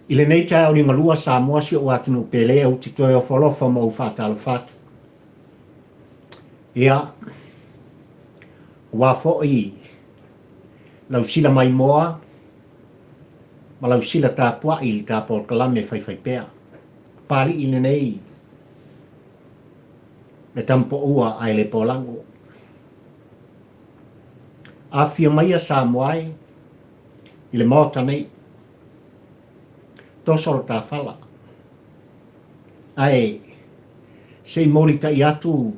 I lenei taeao liugalua Samoa si ou atunuu pele ou te toe ofo alofa ma ou faatalofa atu. Ia, aua foi lau sila maimoa ma lau sila tapuai i le ta polokalame faifaipea. Papalii lenei le tamapoua ae le polago. Afifio maia Samoa e i le Maota nei. Toso lo ta fala. Ae se i molitai atu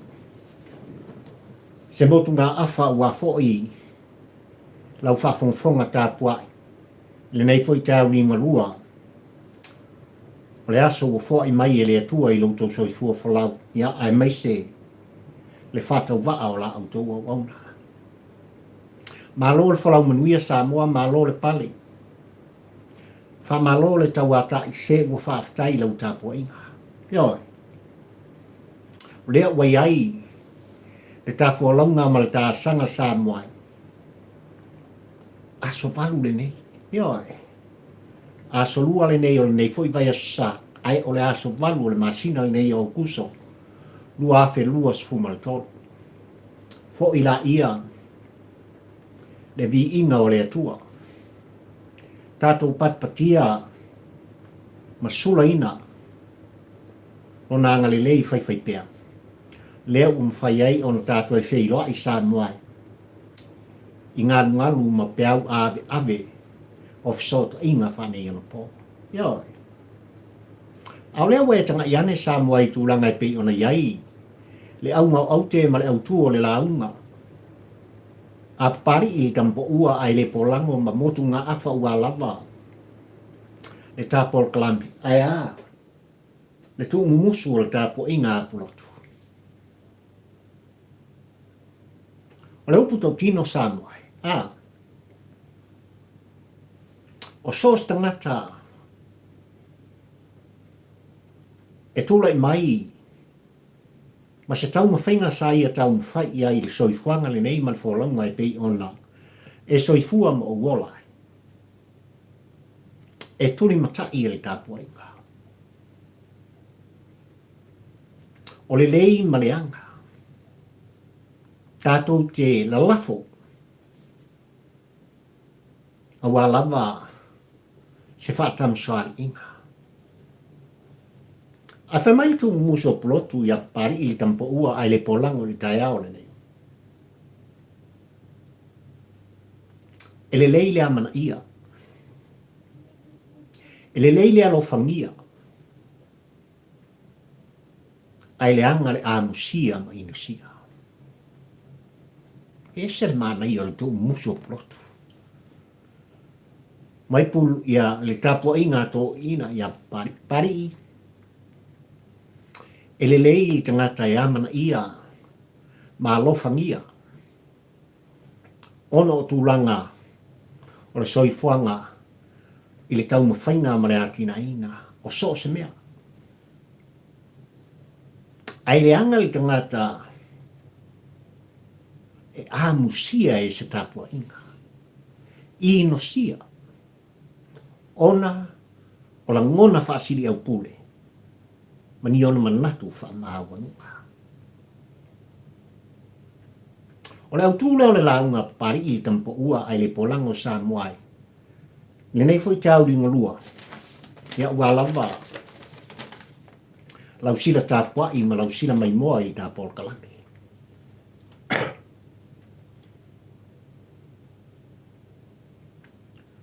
se motugaafa aua foi lau faafogafoga tapuai i lenei foi taeao liugalua o le aso ua foai mai e le Atua i lo outou soifua folau, ia, aemaise le faatauvaa o la outou auauna. Malo le folau manuia Samoa, malo le pale. Faamalo le tauatai se ua faafetai i lau tapuaiga. Ioe. O lea ua i ai le ta folauga ma le ta asaga Samoa. Aso valu lenei. Ioe. Aso lua lenei o lenei foi vaiaso sa, ae o le aso valu o le masina lenei o Aokuso 2023. Foi laia le viiga o le Atua. Tatou patipatia ma sulaina Lona agalelei faifaipea, lea ua mafai ai ona tatou e feiloai Samoa i galugalu ma peau aveave o fesootaiga faaneionapo. Ioe. A o lea ua e tagai ane Samoa i tulaga e pei ona i ai le auga o aute ma le autu o le lauga a Papalii i Tamapoua ae le polago ma motugaafa ua lava le ta polokalame. Ae a le tuumumusu o le tapuaiga a Pulotu? O le upu tautino Samoa, a o so o se tagata e tulai mai ma se taumafaiga sa ia taumafai i ai i le soifuaga lenei ma le folauga e pei ona e soifua ma ou ola ai, e tulimatai e le tapuaiga. O le lei ma le aga, tatou te lalafo aua lava se faatamasoaliiga. Ae fai mai le tuumumusu o Pulotu iā Papalii i le Tamapoua ae le polago i le taeao lenei. E lelei le amanaia. E lelei le alofagia. Ae leaga le amusia ma inosia. E ese le manaia o le tuumumusu o Pulotu. Mai pulu ia le tapuaiga a toeaiina ia Papalii, e lelei le tagata e amanaia ma alofagia ona o tulaga o le soifuaga i le taumafaiga ma le atinaeina o so o se mea. Ae leaga le tagata e amusia e se tapuaiga, inosia, ona o lagona faasiliaupule ma ni ona manatu faamaualuga. O le autū lea o le lauga a Papalii i le Tamapoua ae le polago o Samoa i lenei foi tauli galua, ia ua lava lau sila tapuai ma lau sila maimoa i le ta polokalame.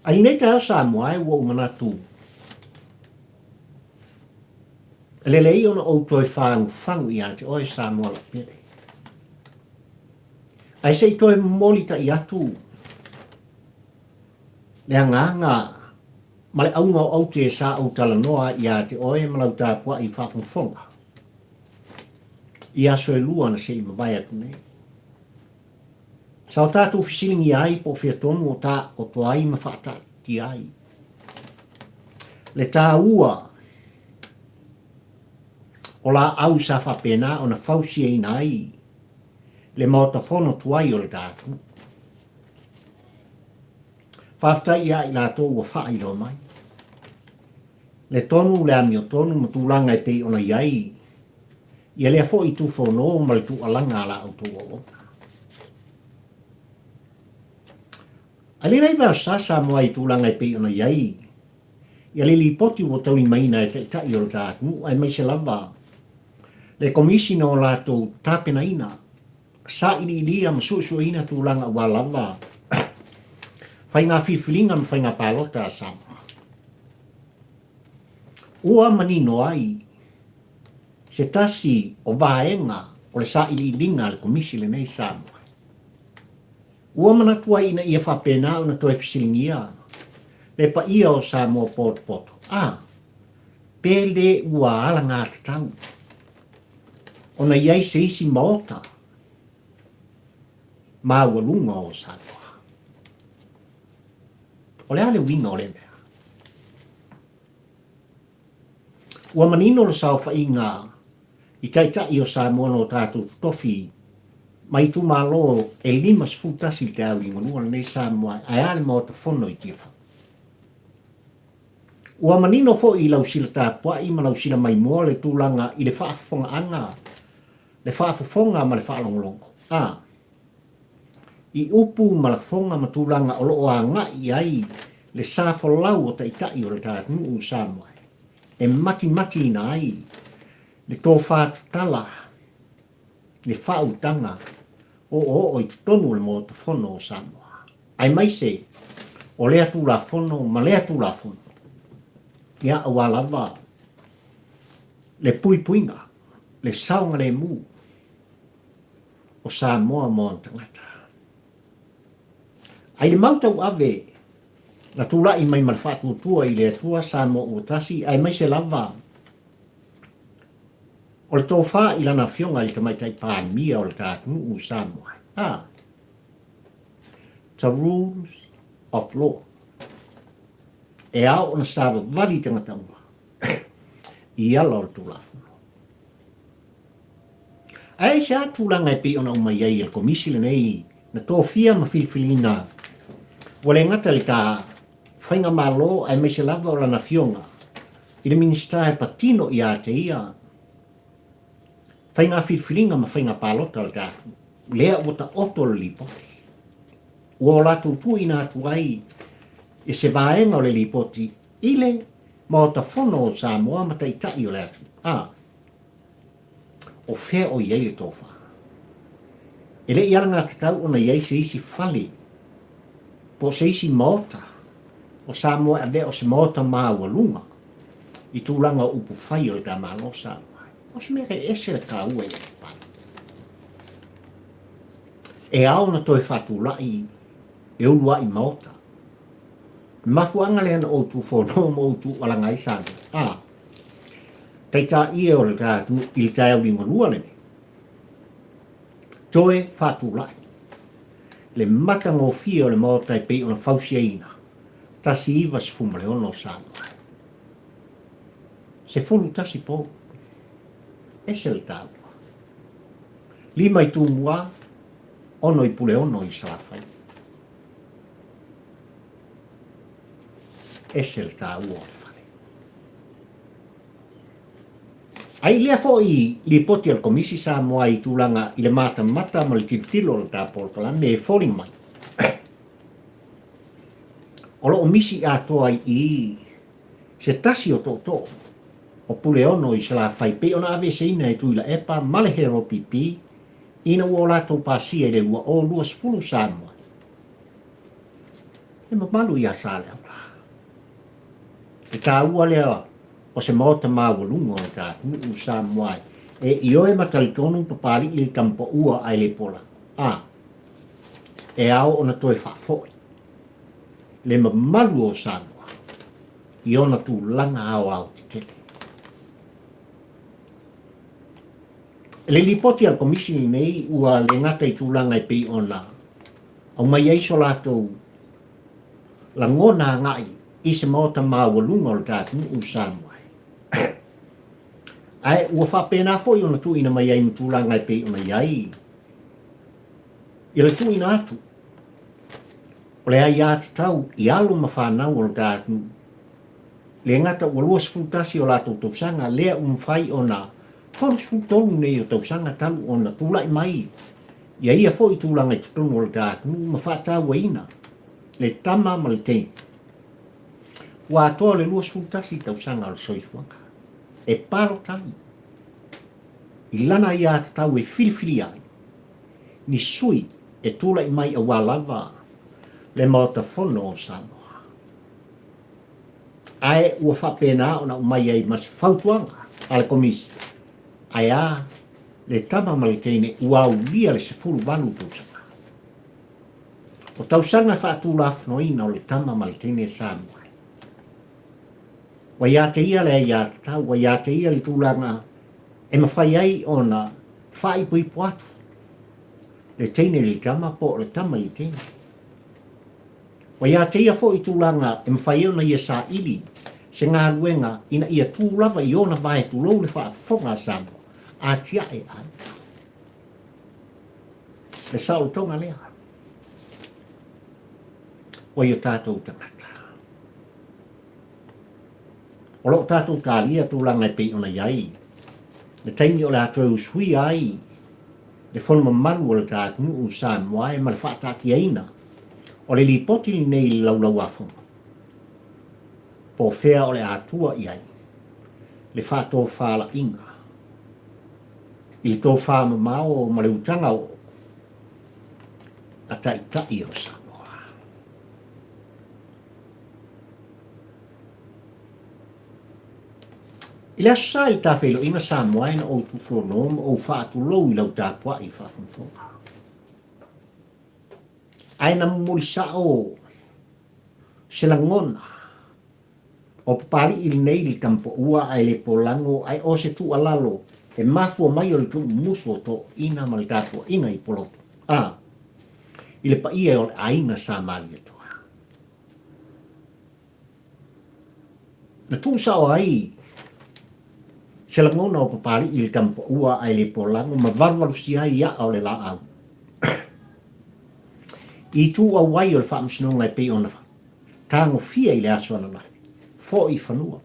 Ae i lenei taeao Samoa e ua ou manatu e lelei ona ou toe fagufagu ia te oe Samoa laupele. Ae se i toe momoli tai atu le agaga ma le auga o aute sa ou talanoa ia te oe ma lau tapuai faafogafoga i aso e lua na se i mavae atu nei. Sa o tatou fesiligia ai po o fea tonu o taoto ai ma faataatia ai le taua o laau sa faapena ona fausiaina ai le Maota Fono tuai o le ta atunuu. Faafetai ia i latou ua faailoa mai. Le tonu, le amiotonu ma tulaga e pei ona i ai ia lea foi tufono ma le tuualaga a la outou auauna. Ae le naiva sa Samoa i tulaga e pei ona i ai ia le lipoti ua taulimaina e taitai o le ta atunuu aemaise lava le Komisi na o latou tapenaina, sailiilia ma suesueina tulaga aua lava faiga filifiliga ma faiga palota a Samoa. Ua manino ai se tasi o vaega o le sailiiliga a le Komisi lenei Samoa. Ua manatu ai ina ia faapena ona toe fesiligia le paia o Samoa potopoto, a, pe le ua alagatatau ona i ai se isi maota maualuga o Samoa. O le a le uiga o lea mea? Ua manino le saofaiga i Taitai o Samoa na o tatou totofi mai itumalo e 51 i le taeao liugalua lenei Samoa ae a le Maota Fono i Tiafau. Ua manino foi i lau sila tapuai ma lau sila maimoa le tulaga i le faafofogaaga, le faafofoga ma le faalogologo, a i upu ma lafoga ma tulaga o lo o agai i ai le sa folau o Taitai o le ta atunuu o Samoa e matimatiina ai le tofa tatala, le faautaga oooo i totonu o le Maota Fono o Samoa, aemaise o lea Tulafono ma lea Tulafono, ia aua lava le puipuiga, le saogalemu o Samoa ma ona tagata. Ai le mau tauave na tulai mai ma le faatuatua i le Atua Samoa ua tasi, aemaise lava o le tofa i lana afioga i le Tamaitai Palemia o le ta atunuu o Samoa, a, the rules of law, e ao ona savavali tagata uma i ala o le Tulafono. Ae aisea tulaga e pei ona aumai ai e le Komisi lenei na tofia ma filifiliina ua le gata i le ta Faigamalo aemaise lava o lana afioga i le Minisita e patino ia te ia faiga filifiliga ma faiga palota a le ta atunuu, lea ua taoto le lipoti. Ua o latou tuuina atu ai e se vaega o le lipoti i le Maota Fono o Samoa ma Taitai o le atunuu. A. O fea o i ai le tofa? E le i alagatatau ona i ai se isi fale po o se isi maota o Samoa e avea o se maota maualuga i tulaga o upu fai o le ta Malo Samoa. O se mea e ese le taua i le pai. E ao ona toe faatulai e uluai maota. Le mafuaaga lea na ou tufono ma ou tuualaga ai Samoa. A. Taitai e o le ta atunuu i le taeao liugalua lenei. Toe faatulai le matagofie o le Maota e pei ona fausiaina 1916 o Samoa. 11 pou. Ese le taua. 5 i Tumua, 6 i Puleono i Salafai. Ese le taua o le fale. Ai lea foi lipoti a le Komisi Samoa i tulaga i le matamata ma le tilotilo o le ta polokalame e foliga mai. O lo o misi atoa i i se tasi o tootoo o Puleono i Salafai pei ona aveeseina e Tuilaepa ma le HRPP ina ua o latou pasia i le 2020 Samoa. Le mamalu ia Saleaula. Le taua lea o se maota maualuga o le ta atunuu o Samoa e ioe ma talitonu Papalii le tamapaua ae le pola. A. E ao ona toe faafoi le mamalu o Samoa i ona tulaga aoaotetele. Le lipoti a le Komisi lenei ua le gata i tulaga e pei ona aumai ai so latou lagona agai i se maota maualuga o le ta atunuu o Samoa. Ae ua faapena foi ona tuuina mai ai ma tulaga e pei ona i ai i le tuuina atu o le aiatatau i alo ma fanau o le ta atunuu. Le gata ua 21 o latou tausaga, lea ua mafai ona 33 nei o tausaga talu ona tulai mai ia ia foi tulaga i totonu o le ta atunuu ma faatauaina le tama ma le teine. Ua atoa le 21 tausaga o le soifuaga e palota ai i lana aiatatau e filifilia ai ni sui e tulai mai aua lava le Maota Fono o Samoa. Ae ua faapena ona aumai ai ma se fautuaga a le Komisi, ae a le tama ma le teine ua aulia le 18 tausaga. O tausaga faatulafonoina o le tama ma le teine Samoa. Ua ia te ia le aiatatau, ua ia te ia le tulaga e mafai ai ona faaipoipo atu le teine i le tama po o le tama i le teine. Ua ia te ia foi tulaga e mafai ai ona ia saili se galuega ina ia tu lava i ona vae tulou le faafofoga a Samoa, atiae ai le saolotoga lea ua i o tatou tagata. O lo o tatou talia tulaga e pei ona i ai le taimi o le a toe usuia ai le fono mamalu o le ta atunuu Samoa e ma le faataatiaina o le lipoti lenei i le Laulau-a-Fono, po o fea o le a tua i ai le faatofalaiga i le tofamamao ma le utaga oo a Taitai o Samoa. I le Aso Sa i le tafeiloaiga Samoa e na ou tufono ma ou faatulou i lau tapuai faafogafoga. Ae na momoli sao se lagona o Papali'i lenei i le tamapaua ae le polago ae o se tuualalo e mafua mai o le tuumumusu o toeaiina ma le tapuaiga i Polotu a i le paia o le aiga Sa Malietoa. Na tuusao ai se lagona o Papali'i i le tamapaua ae le polago ma valuvalusia ai a'a o le laau i itu auai o le faamasinoga e pei ona tagofia i le aso ananafi, foi i fanua.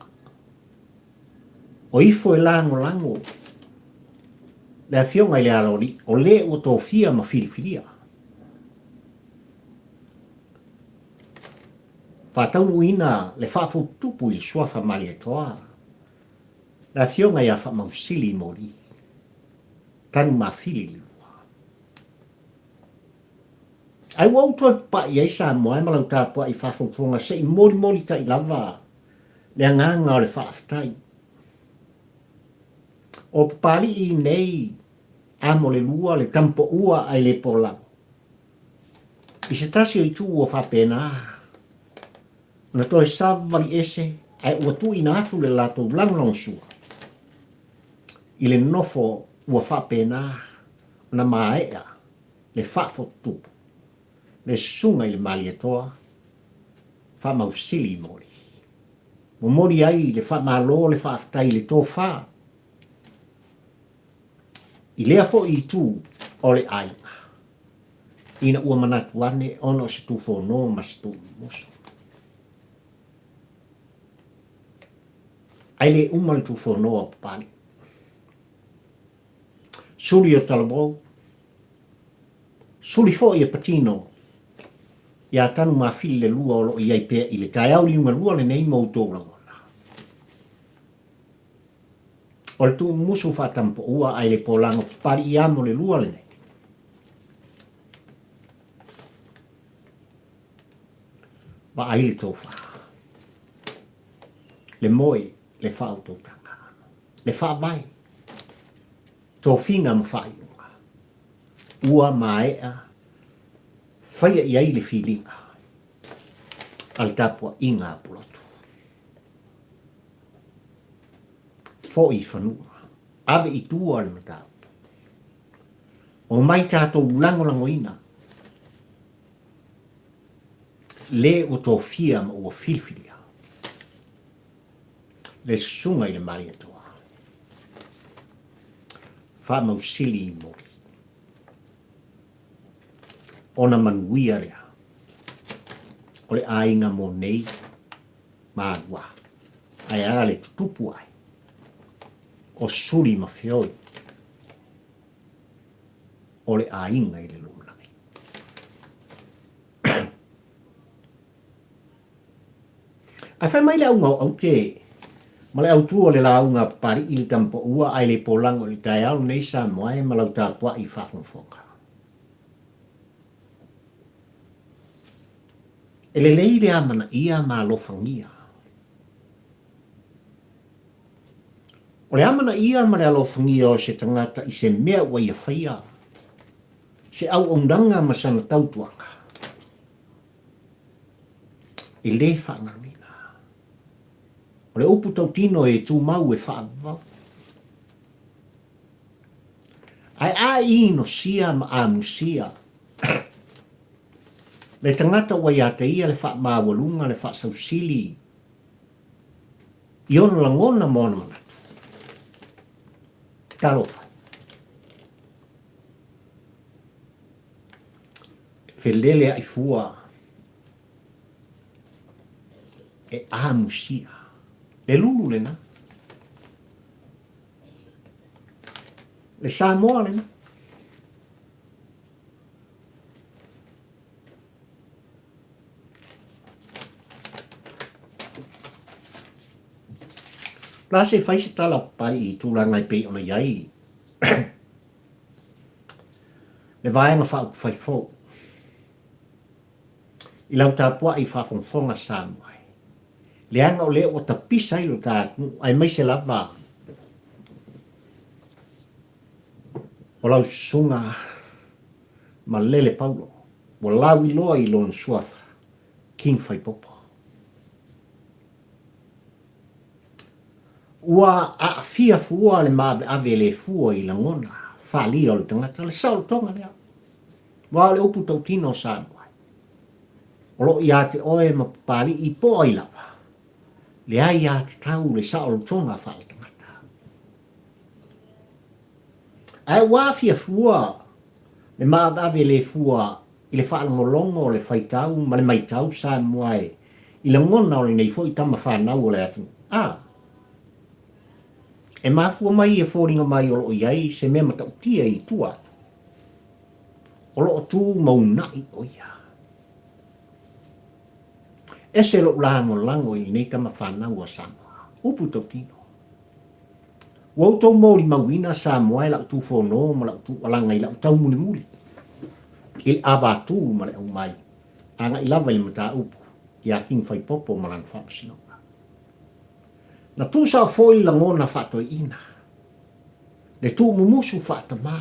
O ifo e lagolago le afioga i le Aloalii, o le ua tofia ma filifilia. Faataunuuina le faafotutupu i le suafa Malietoa, le afioga ia Faamausili Moli, Tanumafili le lua. Ae ua ou toe papai ai Samoa e ma lau tapuai faafogafoga se i molimolitai lava le agaga o le faafetai. O Papalii nei amo le lua, le tamapaua ae le polago. I se tasi o itu ua faapena ona toe savali ese ae ua tuuina atu le latou lagolagosua i le nofo ua faapena ona maea le faafotutupu le susuga i le Malietoa Faamausili Moli. Momoli ai le faamalo le faafetai i le tofa i lea foi itu o le aiga ina ua manatu ane ona o se tufono ma se tuumumusu. Ae le uma le tufono a Papalii. Suli o Talavou, suli foi e Patino iā Tanumafili le lua o lo o i ai pea i le taeao liugalua lenei ma outou lagona. O le tuumumusu faatamapaua ae le polago Papalii amo le lua lenei. Vaai le tofa, le moe, le faautautaga, le faavae, tofiga ma faaiuga. Ua maea faia i ai le filiga a le tapuaiga a Pulotu. Foi i fanua, ave i tua le mataupu. Omai tatou lagolagoina le ua tofia ma ua filifilia le susuga i le Malietoa. Faamausili i moli. Ona manuia lea o le aiga mo nei ma lua. Ae a le tutupu ae o suli ma feoi o le aiga i le lumanai. Ae fai mai le auga o aute ma le autu o le lauga a Papali'i i le tama paua ae le polago i le taeao lenei Samoa e ma lau tapuai faafogafoga. E lelei le amanaia ma alofagia. O le amanaia ma le alofagia o se tagata i se mea ua ia faia, se auaunaga ma sana tautuaga, e lē faagaloina. O le upu tautino e tumau e faavavau. Ae a inosia ma amusia le tagata ua ia te ia le faamaualuga, le faasausili i ona lagona ma ona manatu. Talofa e. E feleleaʻi fua e amusia. Le lulu lena. Le Samoa lena. La se fai se tala pai i tulaga e pei ona i ai le Vaega Faaupufai fou i lau tapuai faafogafoga Samoa e. Leaga o lea ua tapisa ai lo ta atunuu aemaise lava o lau susuga Malele Paulo ua lauiloa i lona suafa King Faipopo. Ua aafia fua le maaveave le fua i lagona faaalia o le tagata, le saolotoga lea. Aua o le upu tautino o Samoa, o lo o ia te oe ma Papali'i po o ai lava, le aiatatau le saolotoga faaletagata. Ae ua aafia fua le maaveave le fua i le faalogologo o le faitau ma le maitau Samoa e i lagona o lenei foi tama fanau o le atunuu. A! E mafua mai e foliga mai o lo o i ai se mea matautia i tua atu. O lo o tu ma unaʻi ʻo ia. Ese loʻu lagolago i lenei tama fanau a Samoa. Upu tautino. Ua outou molimauina Samoa e la'u tufono ma la'u tuualaga i la'u taumulimuli i le avatū ma le aumai agai lava i le mataupu iā King Faipopo ma lana faamasinoga. Na tuusao foi le lagona faatoeaina, le tuumumusu faatamā.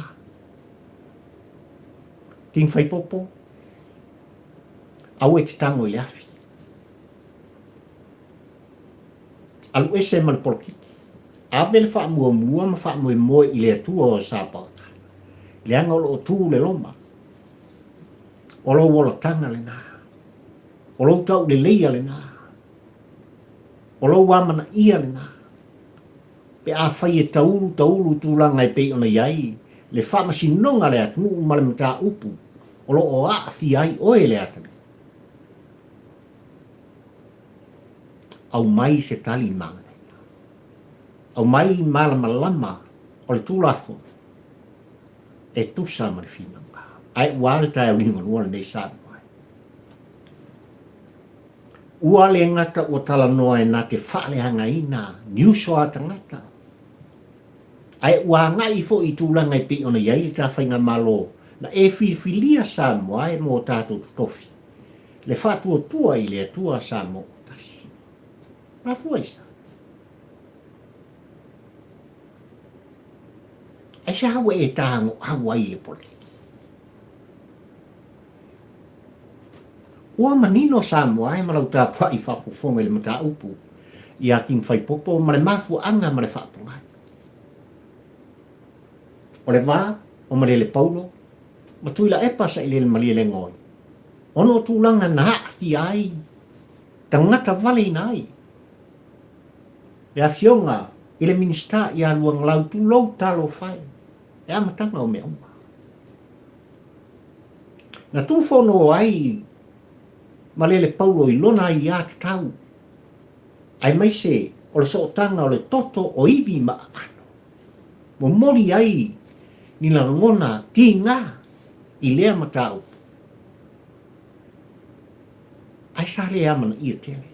King Faipopo, aua e te tago i le afi. Alu ese ma le polokiki. Ave le faamuamua ma faamoemoe i le Atua o Sapaota, leaga o lo o tu le loma. O lou olataga lena. O lou tauleleia lena. O lou amanaia lena. Pe afai e taulu taulu tulaga e pei ona i ai le faamasinoga a le atunuu ma le mataupu o lo o aafia ai oe le atalii. Aumai se tali manaia. Aumai malamalama o le Tulafono e tusa ma le finauga. Ae ua a le taeao liugalua lenei Samoa e? Ua le gata ua talanoa e na te faaleagaina ni uso a tagata, ae ua agai foi i tulaga e pei ona i ai le ta faigamalo na e filifilia Samoa e mo tatou totofi. Le faatuatua i le Atua Samoa ua tasi. Mafua i se a? Aisea ua e tagoau ai i le polokiki? Ua manino Samoa e ma lau tapuai faafofoga i le mataupu iā King Faipopo ma le mafuaaga ma le faapogai. O le va o Malele Paulo ma Tuilaepa Sailele Malielegaoi, ona o tulaga na aafia ai tagata valeina ai le Afioga i le Minisita ia Luagalau tulou talofa e, le amataga o mea uma. Na tufono ai Malele Paulo i lona aiatatau, aemaise O le sootaga o le toto o ivi ma aano. Momoli ai ni lagona tiga i lea mataupu. Ae sa le amanaia tele.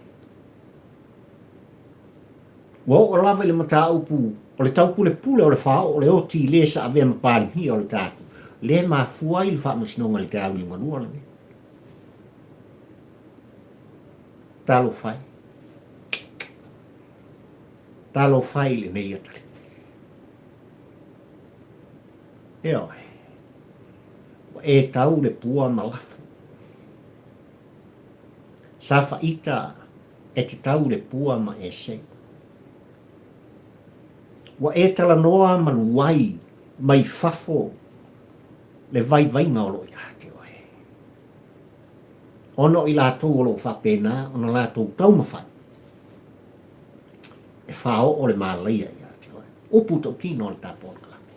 Ua oo lava i le mataupu o le taupulepule o le faaoo o le oti i le sa avea ma Palemia o le tatou, lea e mafua ai le faamasinoga i le taeao i le galua lenei. Talofa e. Talofa e i lenei atalii. Ioe. Ua e tau le pua ma lafo. Sa faita e te tau le pua ma e sei. Ua e talanoa ma luai mai fafo le vaivaiga o lo o ia te oe. Ona o i latou o lo o faapena ona latou taumafai e faaoo le malaia ia te oe. Upu tautino o le ta polokalame.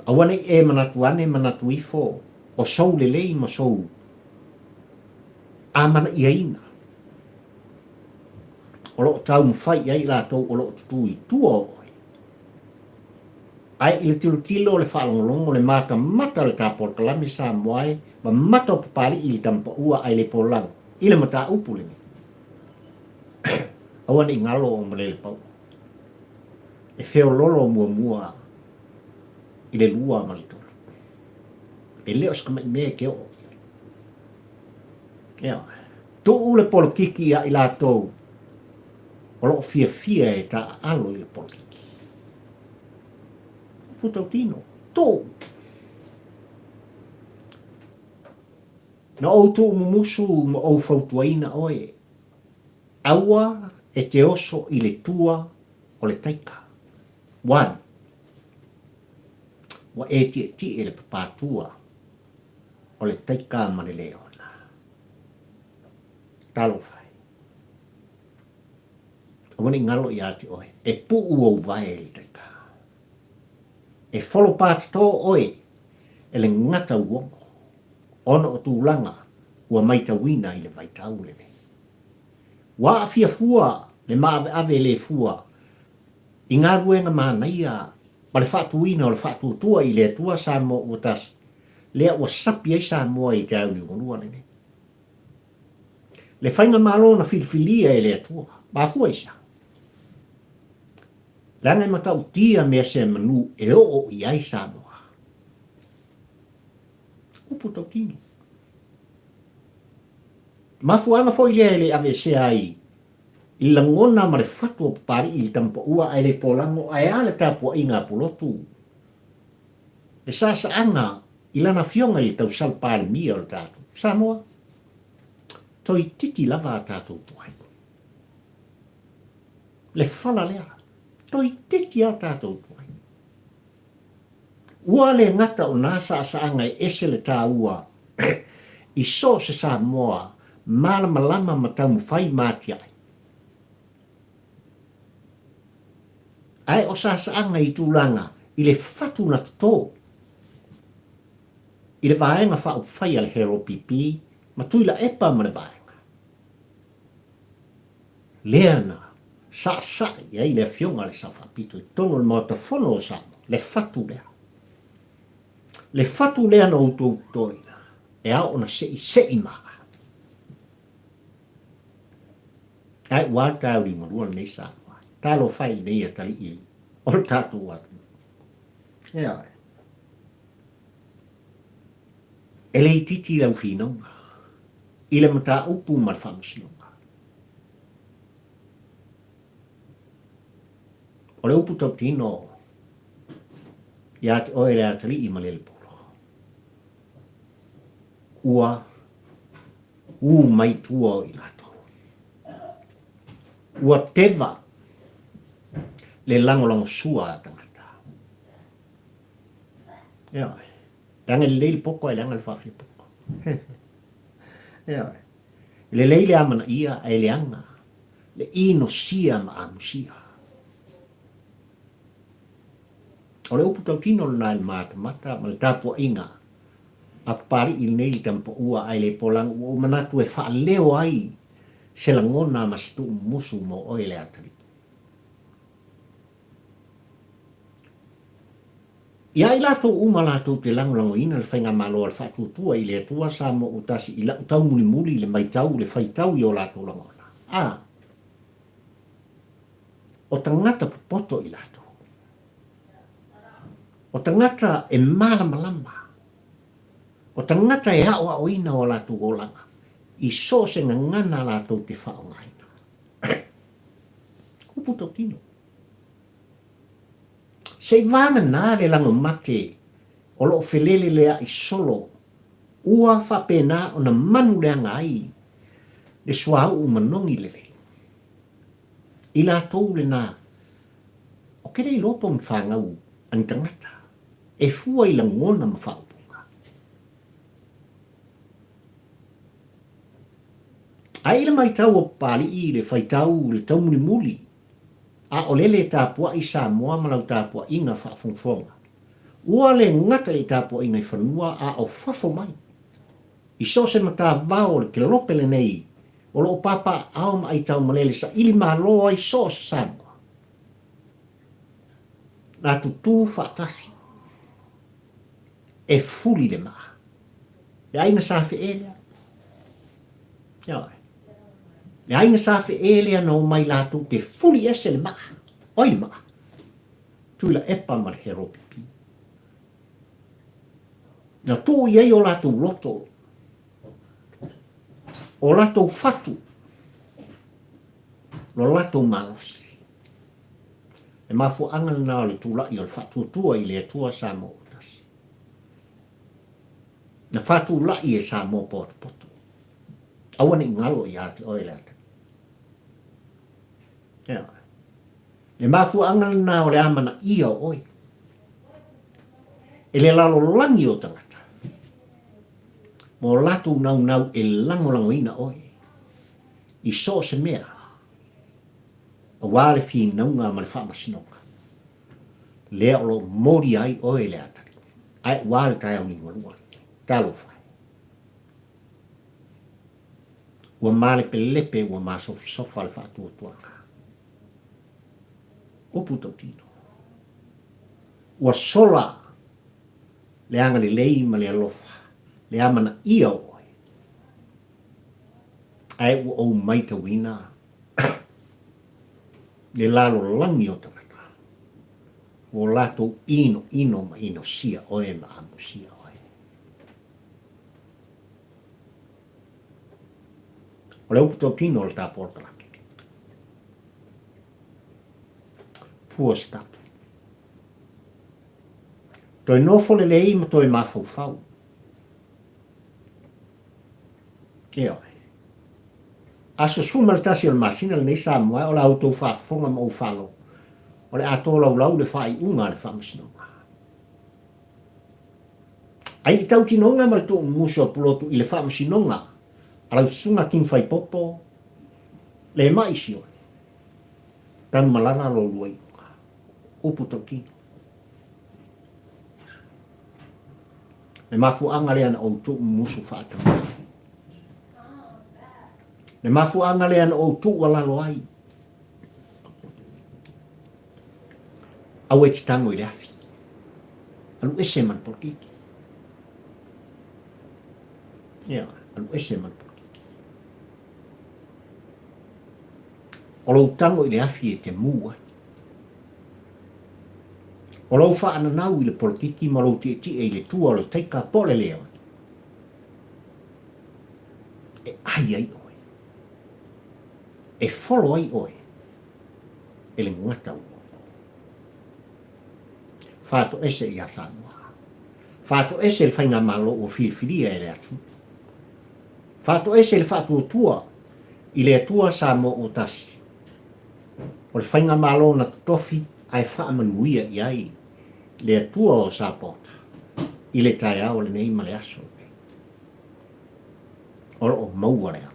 Aua ne i e manatu ane manatu ifo o sou lelei ma sou amanaiaina o lo o taumafai i ai i latou o lo o tutū i tua o oe. Ae i le tilotilo o le faalogologo, le matamata o le ta polokalame Samoa e ma mata o Papali'i i le Tamapaua ae le polago i le mataupu lenei. Aua ne i galo o Malelepaua e feololo muamua i le lua ma le tolu. E le o se tamai mea e te oo i ai. Ioe. Tuu le polokiki ia i latou o lo o fiafia e taaalo i le polokiki. Upu tautino, tuu. Na ou tuumumusu ma ou fautuaina oe, aua e te oso i le tua o le taika. One, ua e tietie le papatua o le taika ma le leona. Talofa e. Aua ne i galo ia te oe, e puu ou vae i le taika. E folopātotō oe e le gata uogo, ona o tulaga ua maitauina i le vaitau lenei. Ua aafia fua le maaveave le fua i galuega manaia ma le faatuina o le faatuatua i le Atua Samoa ua tasi, lea ua sapi ai Samoa i le taeao lenei. Le faigamalo na filifilia e le Atua, mafua i se aha? Leaga e matautia mea se manu e oo i ai Samoa. Upu tautino. Mafuaaga foi lea e le aveesea ai i le lagona ma le fatu o Papali'i i le Tamapaua ae le polago ae a le tapuaiga a Pulotu, le saasaaga i lana afioga i le tausala Palemia o le tatou Samoa, toeitiiti lava a tatou tuai. Le fala lea, toeitiiti a tatou tuai. Ua le gata o nā saasaaga e ese le tāua i so o se Samoa malamalama ma taumafai ma atiae. Ae o saasaaga i tulaga i le fatu na totō i le Vaega Faaupufai a le HRPP ma Tuilaepa ma le Vaega lea na saasaa i ai le Afioga a le Sao Faapito i totonu o le Maota Fono o Samoa, le fatu lea. Le fatu lea na outou totoina, e ao ona seisei maga. Ae ua le taeao liugalua lenei Samoa. Talofa e i lenei atalii o le tatou atunuu. Ioe. E le itiiti lau finauga i le mataupu ma le faamasinoga. O le upu tautino ia te oe le atalii ma le lepolo, ua ū mai tua o i latou. Ua teva le lagolagosua a tagata. Ioe. Leaga e lelei le poto ae leaga le faafia poto. Ioe. E lelei le amanaia ae leaga le inosia ma amusia. O le upu tautino lena i le matamata ma le tapuaiga a Papali'i lenei i le Tamapaua ae le polaga ua ou manatu e faaleo ai se lagona ma se tuumumusu mo oe le atalii. Ia i latou uma latou te lagolagoina le Faigamalo a le Faatuatua i le Atua Samoa ua tasi i la'u taumulimuli le maitau le faitau i o latou lagona. A. O tagata popoto i latou. O tagata e malamalama. O tagata e aoaoina o latou olaga i so o se gagana latou te faaaogaina. Upu tautino. Se i vagana le lagomate o lo o feleleleaʻi solo ua faapena ona manu leaga ai le suauu manogi lelei. I latou lena, ou te le iloa po o ni fanau a ni tagata e fua i lagona ma faaupuga. Ae i le matau o Papalii i le faitau i le taumulimuli a o lele e tapuai Samoa ma lau tapuaiga faafogafoga. Ua le gata i tapuaiga i fanua a o fafo mai. I so o se matavao o le kelope lenei o lo o papaaao ma aitaumalele saili malo ai so o se Samoa. Na tutū faatasi e fuli le maa. Le aiga sa fee lea. Ioe. Le aiga sa fee lea na omai latou te fuli ese le maa. Oi le maa. Tuilaepa ma le Heropipi. Na tuu i ai o latou loto, o latou fatu, lo latou malosi. Le mafuaaga lena o le tulai o le faatuatua i le Atua Samoa ua tasi. Na faatulai e Samoa potopoto. Aua ne i galo ia te oe le ata. Ioe. Le mafuaaga lena o le amanaia o oe e le lalolagi o tagata ma o latou naunau e lagolagoina oe i so o se mea aua le finauga ma le faamasinoga lea o lo o molia ai oe le atalii ae ua le taeao liugalua. Talofa e. Ua malepelepe ua masofasofa le faatuatuaga. Upu tautino. Ua sola le agalelei ma le alofa, le amanaia o oe. Ae ua ou maitauina le lalolagi o tagata, ua latou inoino ma inosia oe ma amusia oe. O le upu tautino o le ta polokalame. Fua se tapu. Toe nofo lelei ma toe mafaufau. Ioe. Aso 11 o le masina lenei Samoa o la outou faafofoga ma ou faalogo. O le a tolaulau le faaiuga a le Faamasinoga. Ai le tautinoga ma le tuumumusu a Pulotu i le Faamasinoga a lau Susuga King Faipopo le mai Sione. Tanumalala lo lua iuga. Upu tautino. Le mafuaaga lea na ou tuumumusu faatamala. Le mafuaaga lea na ou tuualalo ai. Aua e te tago i le afi. Alu ese ma le polokiki. Ia, alu ese ma le polokiki. O lou tago i le afi e te mū ai. O lou faananau i le polokiki ma lou tietie i le tua o le taika po o le leone, e ai ai oe. E folo ai oe e le gata ua. Faatoese iā Samoa. Faatoese le faigamalo ua filifilia e le atunuu. Faatoese le faatuatua i le Atua Samoa ua tasi. O le faigamalo na totofi ae faamanuia i ai le Atua o Sapaota i le taeao lenei ma le aso lenei. O lo o maua le avanoa.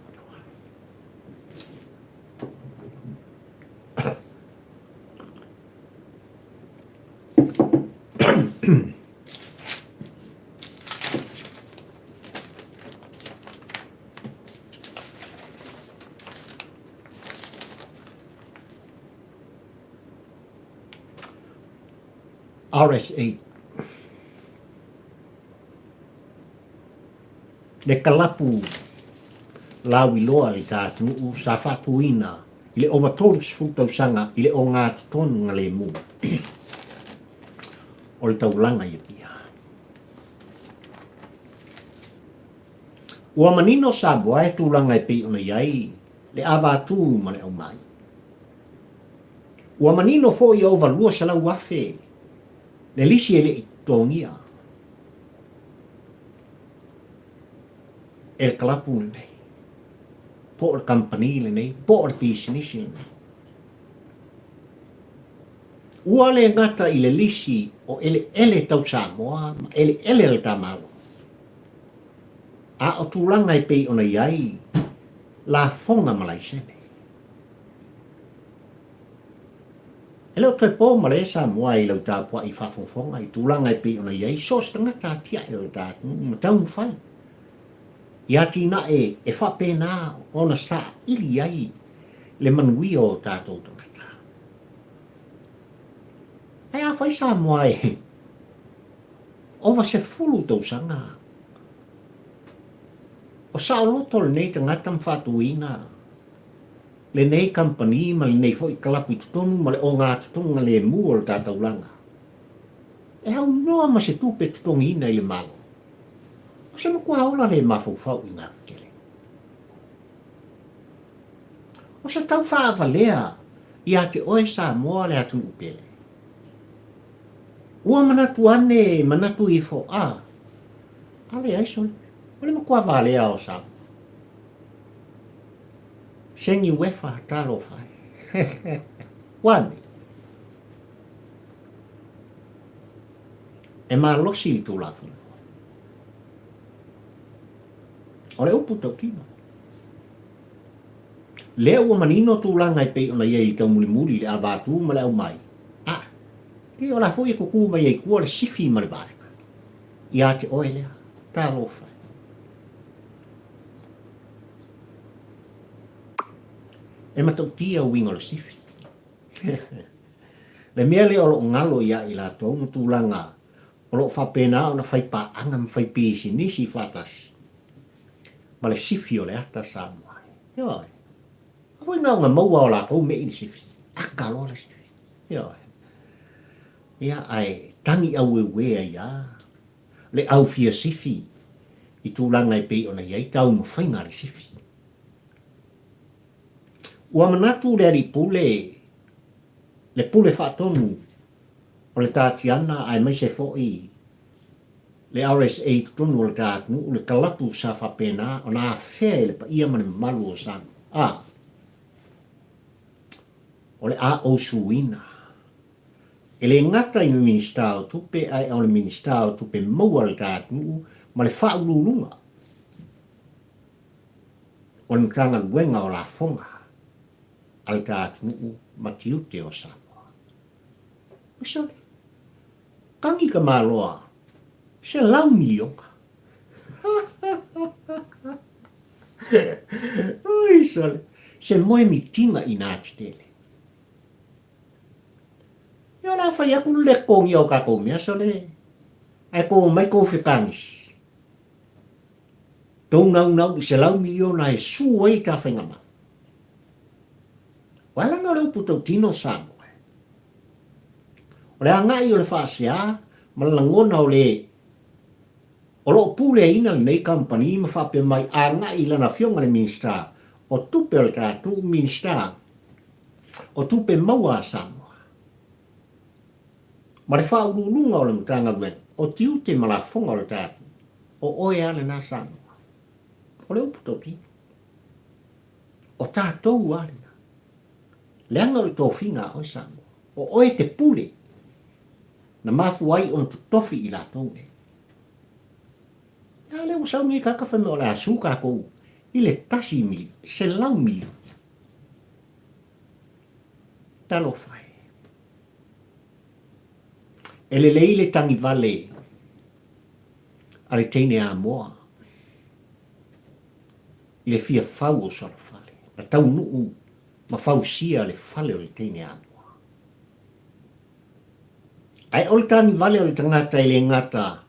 RSA. Le kalapu lauiloa a le ta atunuu sa faatuina i le ova 30 tausaga i le ogatotonu galemu o le taulaga i Apia. Ua manino Samoa e tulaga e pei ona i ai le ava atu ma le aumai. Ua manino foi e ova 200,000 le lisi e le i totogia e le kalapu lenei, po o le kamupani lenei, po o le pisinisi lenei. Ua le gata i le lisi o eleele tau Samoa ma eleele a le ta Malo, a o tulaga e pei ona i ai lafoga ma laisene. E le o toe po ma le Samoa i lau tapuai faafogafoga i tulaga e pei ona i ai so o se tagata atiae o le ta atunuu ma taumafai i atinae e faapena ona saili ai le manuia o tatou tagata. Ae afai Samoa e ova 10 tausaga o saoloto lenei tagata ma faatuina lenei kamupani ma lenei foi kalapu i totonu ma le ogatotonu lemu o le ta taulaga, e aunoa ma se tupe totogiina i le Malo. O se matua ola le mafaufau i ngā tele. O se tau faavalea ia te oe Samoa le atunuu pele. Ua manatu ane, manatu ifo, a, a leai sole, o le matua valea o Samoa. Seni uefa talofa e. Ua nei. E malosi le Tulafono. O le upu tautino. Lea ua manino tulaga e pei ona i ai i le taumulimuli, le ava atu ma le aumai. A, e o la foi e kukū mai ai tua le sifi ma le vaega. Ia te oe lea. Talofa e. E matautia uiga o le sifi. Le mea lea o lo o galo ia i latou ma tulaga o lo o faapena ona fai paaga ma fai pisinisi faatasi ma le sifi o le ata Samoa. Ioe. A foi na ona maua o latou mei le sifi. Aka loa le sifi. Ioe. Ia, ae tagi aueue ai lava le au fia sifi i tulaga e pei ona i ai taumafaiga a le sifi. Ua manatu le alii pule, le pule faatonu o le Tatiana aemaise foi le RSA i totonu o le ta atunuu, le kalapu sa faapena ona afea e le paia ma le mamalu o Samoa. A, o le a ou suina. E le gata i le Minisita o Tupe ae o le Minisita o Tupe Maua a le ta atunuu ma le Faauluuluga o le Matagaluega o Lafoga a le ta atunuu ma tiute o Samoa. Oi sole, tagi ka maloa $100 miliona. Oi sole, se moe mitina i nā tetele. Ia o le a fai atu le totogia o tatou mea sole, ae tou omai tou fetagisi. Tou naunau i $100 miliona e su ai ta faigamalo. Ua ala ona o le upu tautino Samoa. O le agai o le faasea ma le lagona o le o lo o puleaina lenei kamupani ma faapea mai agai i lana afioga le Minisita o Tupe o le tatou Minisita o Tupe Maua a Samoa ma le Faauluuluga o le Matagaluega o Tiute ma Lafoga o le tatou, o oe lava lena Samoa. O le upu tautino. O tatou lava lena. Leaga o le tofiga a oe Samoa. O oe te pule na mafua ai ona totofi i latou nei. A lea ua sau nei tagata fai mai o le a su tatou i le tasi $100 miliona. Talofa e. E lelei le tagivale a le teine Amoa i le fia fau o sona fale, na taunuu ma fausia le fale o le teine Amoa. Ae o le tanivale o le tagata e le gata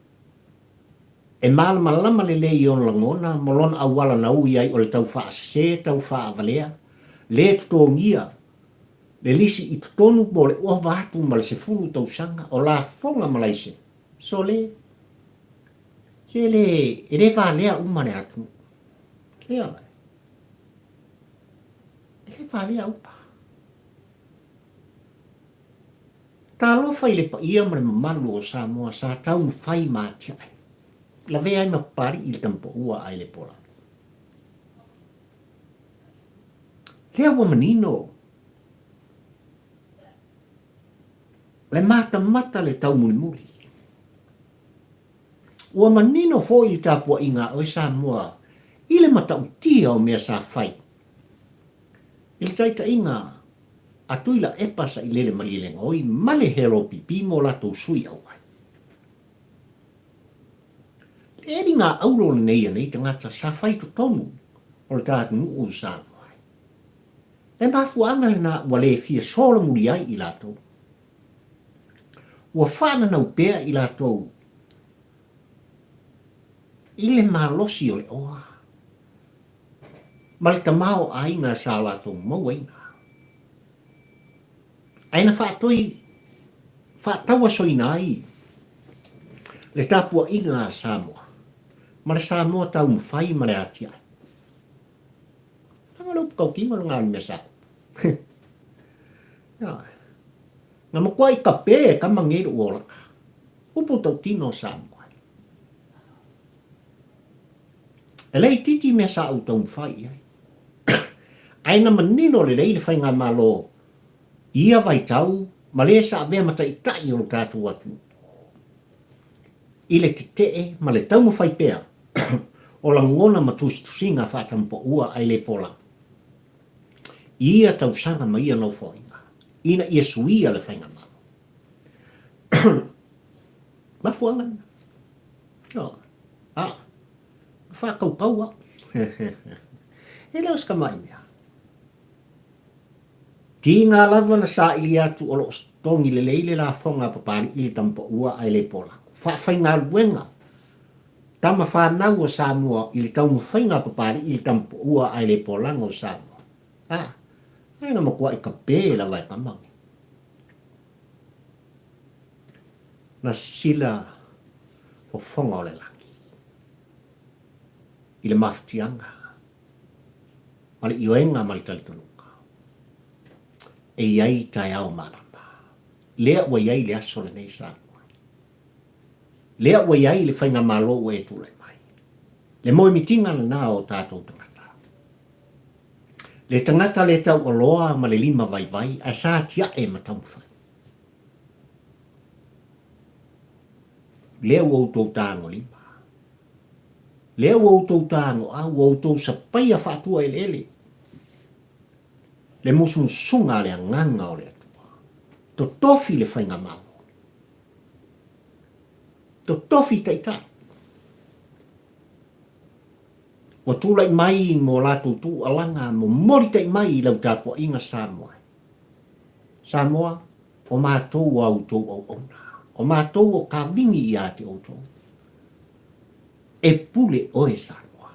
e malamalama lelei i ona lagona ma lona auala na ui ai o le tau faasese, tau faavalea, le totogia le lisi i totonu mo le ova atu ma le 10 tausaga o lafoga ma laisene. Sole, se le, e le valea uma le atunuu. Ioe. E le valea uma. Talofa i le paia ma le mamalu o Samoa sa taumafai ma atiae. Lavea ai ma Papalii i le Tamapaua a Elepola. Lea ua manino le matamata le taumulimuli. Ua manino foi le tapuaiga a oe Samoa i le matautia o mea sa fai i le taitaiga a Tuilaepa Sailele Malielegaoi ma le HLPP mo latou sui auai. Le eliga auro lenei a nei tagata sa fai totonu o le ta atunuu o Samoa. Le mafuaaga lena ua le fia solamuli ai i latou. Ua faananau pea i latou i le malosi o le oa ma le tamaoaiga sa latou mauaina. Ae na faatoi faatauasoina ai le tapuaiga a Samoa ma le Samoa taumafai ma le atiae. Leaga o le upu tautino lena o le mea sa tupu. Na matuai kape e tama nei lou olaga. Upu tautino o Samoa. E le itiiti mea sa ou taumafai i ai. Ae na manino lelei le Faigamalo i ia vaitau ma le sa avea ma taitai o lo tatou atunuu i le tetee ma le taumafai pea o lagona ma tusitusiga faatampaua ae le pola i ia tausaga ma ia nofoaiga ina ia suia le Faigamalo. Mafuaaga lena. Oh. Ah. Faatautau au. E le o se tamai mea. Tiga lava na saili atu o lo o totogi lelei le lafoga a Papalii i le Tamapaua ae le Polago. Faafaigaluega tama fanau a Samoa i le taumafaiga a Papalii i le Tamapaua ae le Polago o Samoa. Ah, ae na matuai kape lava e tama nei. Na sila fofoga o le lagi i le mafatiaga ma le ioega ma le talitonuga e i ai taeao malama. Lea ua i ai le aso lenei Samoa. Lea ua i ai le faigamalo ua e tulai mai. Le moemitiga lena o tatou tagata. Le tagata le taualoa ma le lima vaivai ae sa tiae ma taumafai. Lea ua outou tagolima. Lea ua outou tagoau, ua outou sapaia faatua eleele. Le musumusuga a le Agaga o le Atua. Totofi le faigamalo. Totofi taitai. Ua tulai mai mo latou tuualaga momoli tai mai i lau tapuaiga Samoa. Samoa, o matou a outou auauna. O matou o kavini ia te outou. E pule oe Samoa.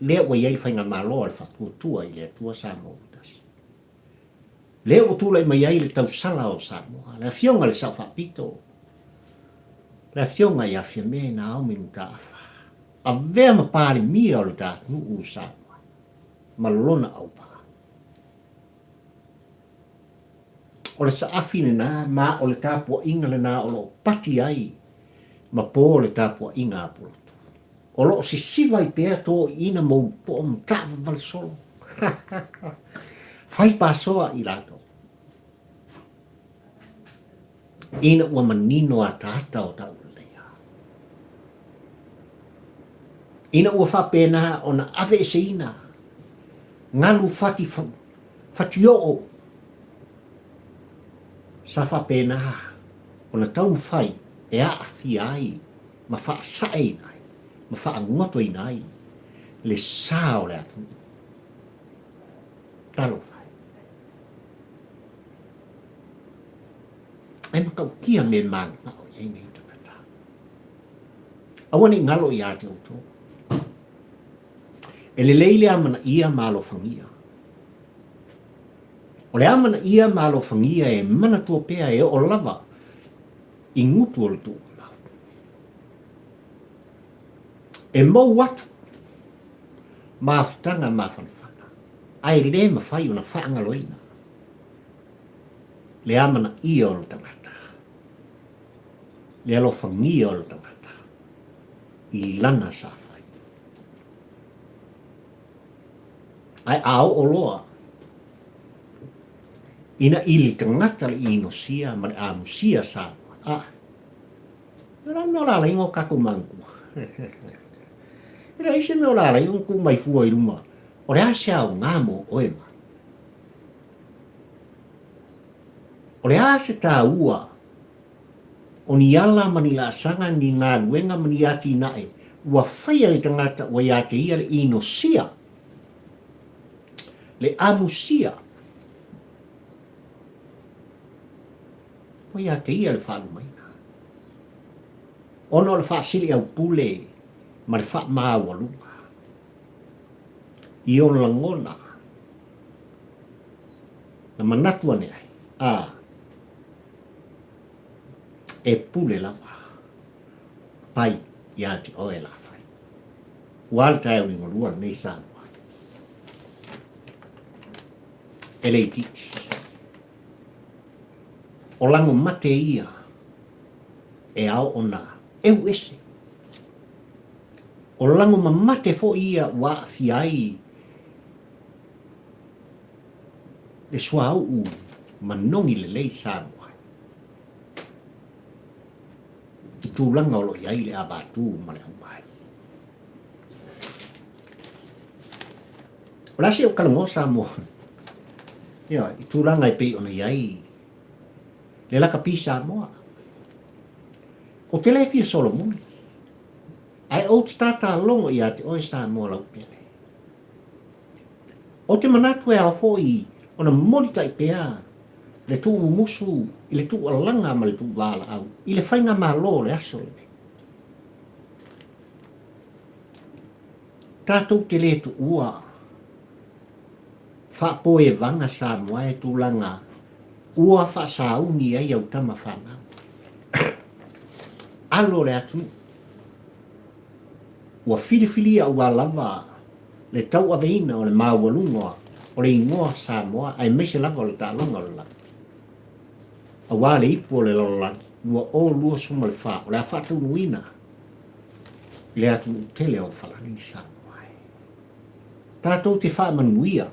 Lea ua i ai le faigamalo a le Faatuatua i le Atua Samoa ua tasi. Lea ua tulai mai ai le tausala o Samoa, le Afioga i le Sao Faapito, le Afioga ia Fiame Naomi Mataafa, avea ma Palemia o le ta atunuu o Samoa ma lona auvaa. O le saafi lena ma o le tapuaiga lena o lo o pati ai ma po le tapuaiga a Pulotu. O lo o sisiva ai pea toiina moulupoo ma taavavale solo. Fai pasoa i latou. Ina ua manino ataata o tauleleia. Ina ua faapena ona aveeseina galu fati fatioo sa faapena ona taumafai e aafia ai ma faasaeina ai ma faagotoina ai le sa o le atunuu. Talofa e. Ae matautia mea e mananao i ai nei tagata. Aua ne i galo ia te outou. E lelei le amanaia ma alofagia. O le amanaia ma alofagia e manatua pea e oo lava i gutu o le tuumamau. E mou atu mafutaga mafanafana, ae le mafai ona faagaloina le amanaia o le tagata, le alofagia o le tagata i lana sa fai. Ae a oo loa ina ili tagata le inosia ma le amusia Samoa, a, o le a le mea o le a ala ai ona o tatou manatua? E leai se mea o le a ala ai ona tuu mai fua i luma, o le a se aoga mo oe ma O le a se taua o ni ala ma ni laasaga, ni galuega ma ni atinae ua faia e le tagata ua ia te ia le inosia, le amusia, ua ia te ia le faalumaina, ona o le faasiliaupule ma le faamaualuga i ona lagona na manatu ane ai, a, e pule lava, pai ia te oe la fai. Ua le taeao liugalua lenei Samoa. E le itiiti. O lago mate ia e ao ona eu ese. O lago mamate foi ia ua aafia ai le suauu manogi lelei Samoa i tulaga o lo o i ai le avatu ma le aumai. O le a se ou talanoa Samoa ia, i tulaga e pei ona i ai le lakapi Samoa. Ou te le fia solomuli, ae ou te tātālogo ia te oe Samoa laupele. Ou te manatu e ao foi ona molitai pea le tuumumusu i le tuualaga ma le tuuvalaau i le faigamalo o le aso lenei. Tatou te le tuua faapoevaga Samoa e tulaga ua faasauni ai au tama fanau. Alo o le atunuu. Ua filifilia aua lava le tauaveina o le maualuga o le igoa Samoa aemaise lava o le taaloga o le lagi. Aua le ipu o le lalolagi 2024 o le a faataunuuina i le atunuu tele o Falani Samoa e. Tatou te faamanuia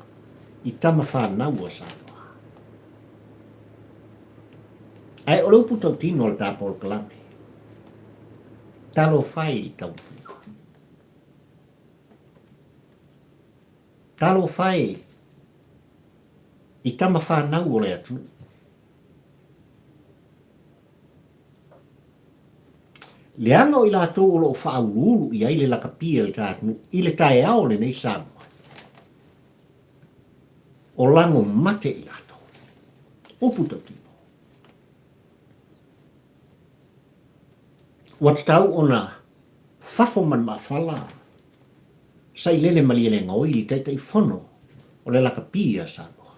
i tama fanau a Samoa. Ae o le upu tautino a le ta polokalame, talofa e i le taumafaiga. Talofa e i tama fanau o le atunuu. Leaga o i latou o lo o faauluulu i ai le lakapi a le ta atunuu i le taeao lenei Samoa. O lago mate i latou. Upu tautino. Ua tatau ona fafo ma le maafala Sailele Malielegaoi i le Taitaifono o le lakapi a Samoa.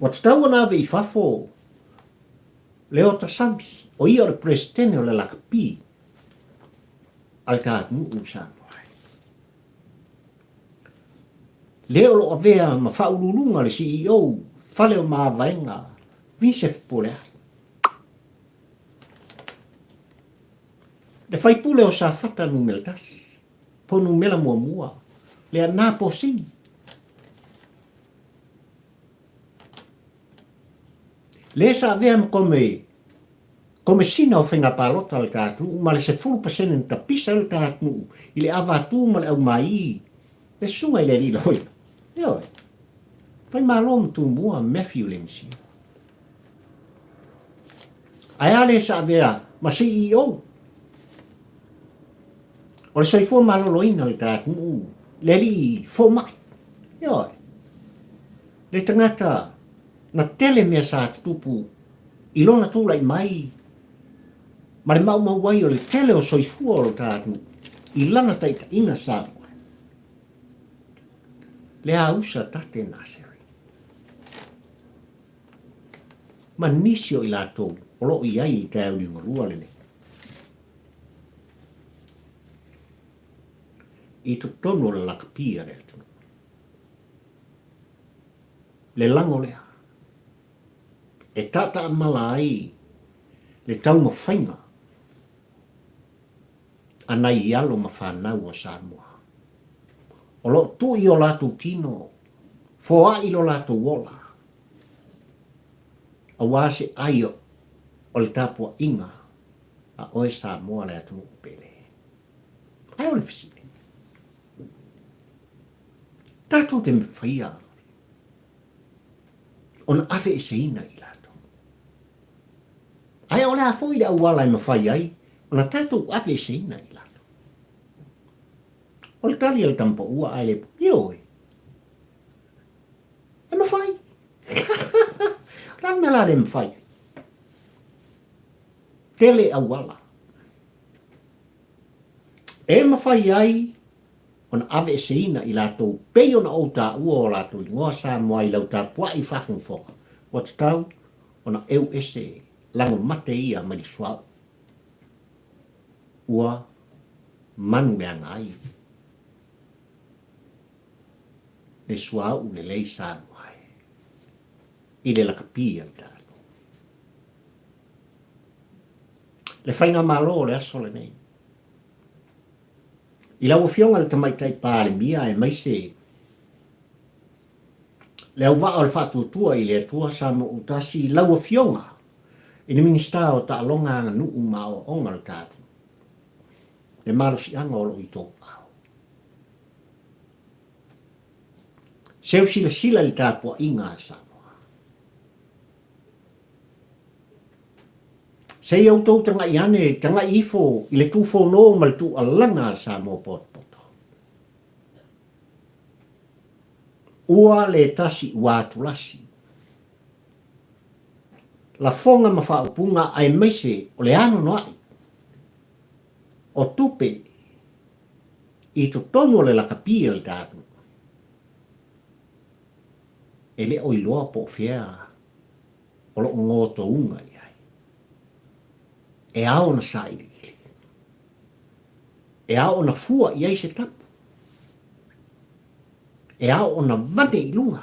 Ua tatau ona ave i fafo Leota Sami, o ia o le Peresetene o le lakapi a le ta atunuu Samoa. Le o lo o avea ma faauluuluga le CEO Fale o Mavaega Vincef Poleai. Le faipule o Safata numera 1, po numera muamua, Leaana Posini. Le sa avea ma kome Komesina o Faiga Palota a le ta atunuu ma le 10% na tapisa ai le ta atunuu i le avatu ma le aumaī le susuga i le alii loia. Ioe. Faimalo ma Tumua Matthew Lemisia. Ae a le sa avea ma CEO o le soifua maloloina o le ta atunuu, le alii fomai. Ioe. Le tagata Na tele mea sa tutupu i lona tulai mai ma le maumau ai o le tele o soifua o lo ta atunuu i lana taitaiga Samoa. Le ausa Tate Naseri ma nisi o i latou o lo o i ai i le taeao liugalua lenei. I totonu o le lakapi a le atunuu. Le lago lea e taataamala ai le taumafaiga a nai alo ma fanau a Samoa. O lo o tuu i o latou tino, foai lo latou ola, aua se ai o le tapuaiga a oe Samoa le atunuu pele. Ae o le fesili, tatou te mafaia ona aveeseina i latou. Ae o le a foi le auala e mafai ai ona tatou aveeseina i latou? O le tali a le tama paua ae le ioe. E mafai. O le a le mea la le mafai ai? Tele auala e mafai ai ona aveeseina i latou pei ona ou taua o latou igoa Samoa i lau tapuai faafogafoga, ua tatau ona eu ese lago mate ia mai le suauu ua manu leaga ai le suauu lelei Samoa e i le lakapi a le tatou. Le Faigamalo o le aso lenei. I lau Afioga i le Tamaitai Palemia aemaise le auvaa o le Faatuatua i le Atua Samoa Autasi, lau Afioga i le Minisita o Taaloga Aganuu ma Aoaoga o le tatou, le malosiaga o lo o i tou aao. Seu silasila i le tapuaiga a Samoa. Se i outou tagai ane, tagai ifo i le tufono ma le tuualaga a Samoa potopoto. Ua le tasi ua atulasi. Lafoga ma faaupuga aemaise o le anoanoai o tupe i totonu o le lakapi a le tatou. E le o iloa po o fea o lo o gotouga i ai. E ao ona sailiili. E ao ona fua i ai se tapu. E ao ona vane i luga.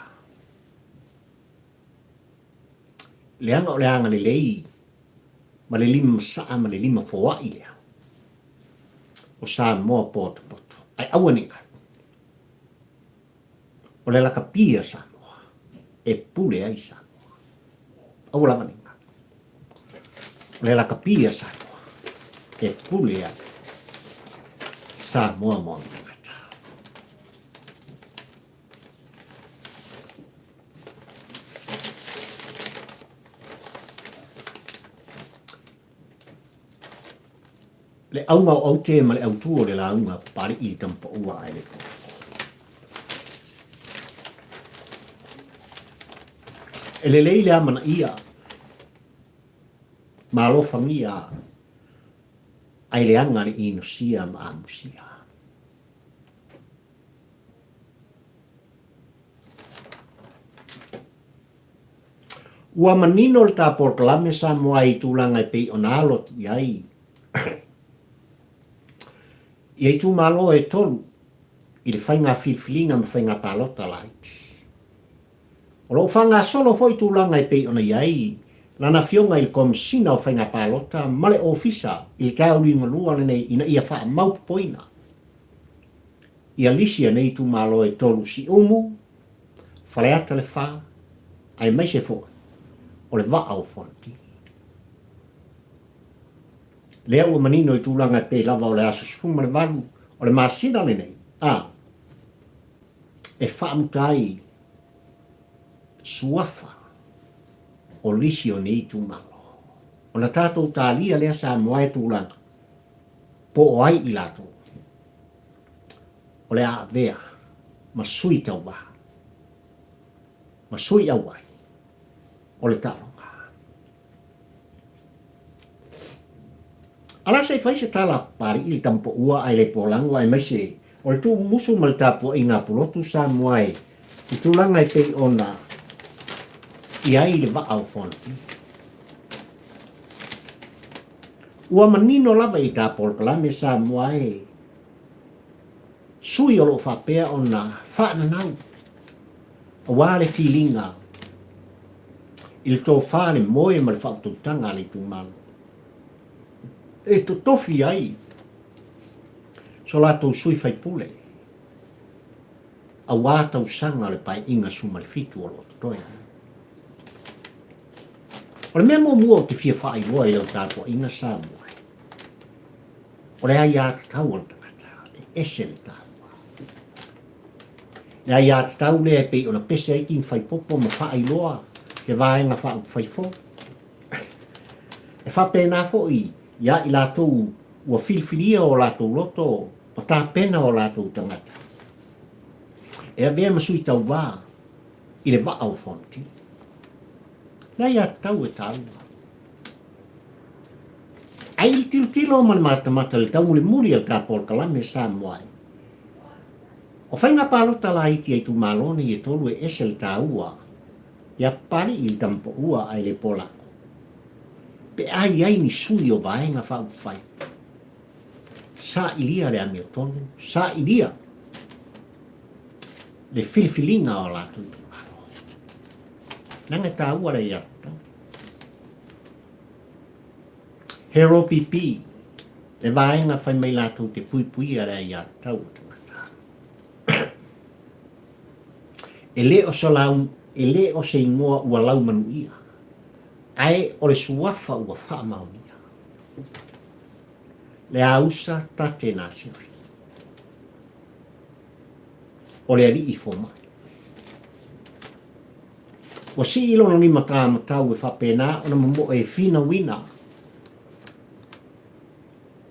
Leaga o le agalelei ma le lima masaa ma le lima foai lea o Samoa potopoto. Ae aua ne i galo. O le lakapi a Samoa e pule ai Samoa. Aua lava ne i galo. O le lakapi a Samoa e pule ai Samoa ma ona tagata. Le auga o Aute ma le autū o le lauga Papali'i i Tamapaua ae le po. E lelei le amanaia ma alofagia ai leaga le Inosia ma Amusia. Ua manino le ta polokalame Samoa i tulaga e pei ona alo atu i ai ia itumalo e tolu i le faiga filifiliga ma faiga palota laiti. O lo o faagasolo foi tulaga e pei ona i ai lana Afioga i le Komesina o Faiga Palota ma le Ofisa i le taeao liugalua lenei ina ia faamaupopoina ia lisi a nei itumalo e tolu, Siumu, Faleata le Fa, aemaise foi o le Vaa o Fonoti. Lea ua manino i tulaga e pei lava o le aso 18 o le masina lenei, a e faamuta ai suafa o lisi o nei itumalo. Ona tatou talia lea Samoa e tulaga po o ai i latou o le a avea ma sui tauva ma sui auai. o le taaloga. Ala se i fai se tala a Papalii i le tamapoua ae le polago aemaise o le tuumusu ma le tapuaiga a Pulotu Samoa e i tulaga e pei ona i ai le vaa o Fonoti. Ua manino lava i ta polokalame Samoa e sui o lo o faapea ona faananau aua le filiga i le tofa, le moe ma le faautautaga a le itumalo e totofi ai so latou sui faipule aua tausaga o le Paeaiga 17 o lo o totoe nei. O le mea muamua ou te fia faailoa i lau tapuaiga Samoa, o le aiatatau a le tagata e ese le taua. Le aiatatau lea e pei ona pese ai King Faipopo ma faailoa se vaega faaupufai fou. E faapena foi ia i latou ua filifilia o latou loto ma tapena o latou tagata e avea ma sui tauvā i le vaa o Fonoti. Le aiatatau e taua. Ai i le tilotilo ma le matamata i le taumulimuli o le ta polokalame Samoa ai. O faiga palota laiti a itumalo nei e tolu e ese le taua ia Papalii i le tamapoua ae le polako. Pe a i ai ni sui o Vaega Faaupufai, sailia le amiotonu, sailia le filifiliga o latou itumalo. Leaga e taua le aiatatau. He ROPP, le vaega fai mai latou te puipuia le aiatatau o tagata. E le o se lau, e le o se igoa ua laumanuia, ae o le suafa ua faamaonia. Le ausa tate naseri. O le alii fomai. Ua sii lona limatamatau e faapena ona momoe e finauina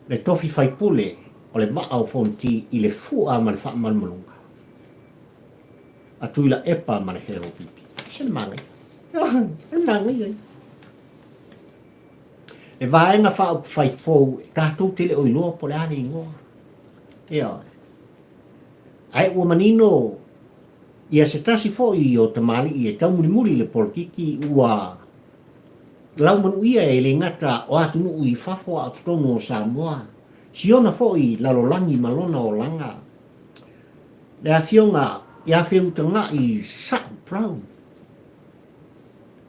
le tofi faipule o le vaa o Fonoti i le fua ma le faamalumaluga a Tuilaepa ma le Heropipi. Se le manaia. O le manaia ia. Le vaega faaupufai fou tatou te le o iloa po o le a le igoa. Ioe. Ae ua manino ia se tasi foi o tamalii e taumulimuli i le polokiki ua laumanuia e le gata o atunuu i fafo a o totonu o Samoa, siona foi lalolagi ma lona olaga, le afioga ia Feutaga'i Sa'u Brown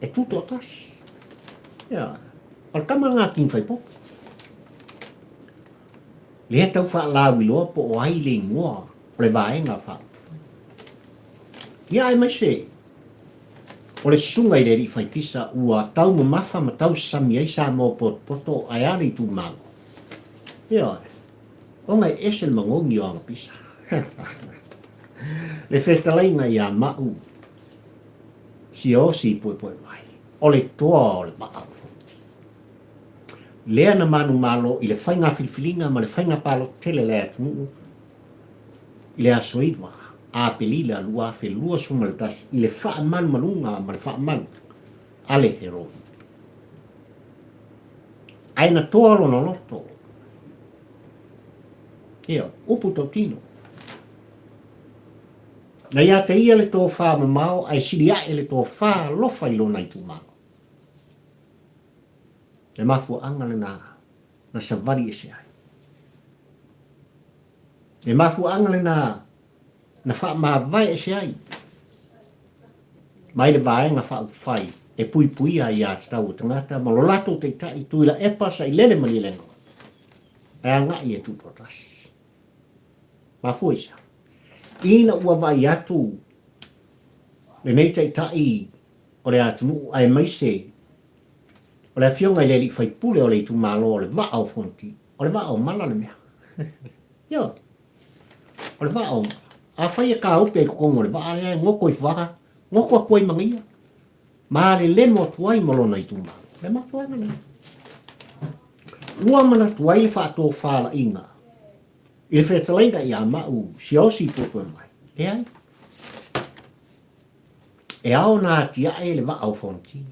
e tutoatasi. Ioe. O le tama lena a King Faipopo. Lea tau faalauiloa po o ai le igoa o le Vaega Faaupufai. Ia aemaise o le susuga i le alii faipisa ua taumamafa ma tausasami ai Samoa potopoto ae a le itumalo. Ioe, ona e ese le magogi o ana pisa. Le fetalaiga ia Ma'u Siaosi Puepuemai, o le toa o le vaa o Fonoti. Lea na manumalo i le faiga filifiliga ma le faiga palota tele a le atunuu i le aso 9 Apelila 2021 i le faamalumaluga ma le faamalu a le Herodi. Ae na toa lona loto. Ia, upu tautino. Na ia te ia le tofā mamao ae sili ae le tofā alofa i lona itumalo. Le mafuaaga lena na savali ese ai. Le mafuaaga lena na faamavae ese ai mai le vaega faaupufai e puipuia ai aiatatau a tagata ma lo latou taitai Tuilaepa Sailele Malielegaoi e agai e tutoatasi. Mafua i se aha? Ina ua vaai atu lenei taitai o le atunuu aemaise o le afioga i le alii faipule o le itumalo o le Vaa o Fonoti, o le vaa o mala le mea. Ioe. O le vaa o mala. Afai e kāupe i totonu o le vaa lea e goto i fuaga, goto atu ai ma ia, malelemo atu ai ma lona itumalo. Le mafuaaga lena. Ua manatu ai le faatofalaiga i le fetalaiga ia Ma'u Siaosi Puepue mai. Leai. E ao ona atiae le vaa o Fonoti.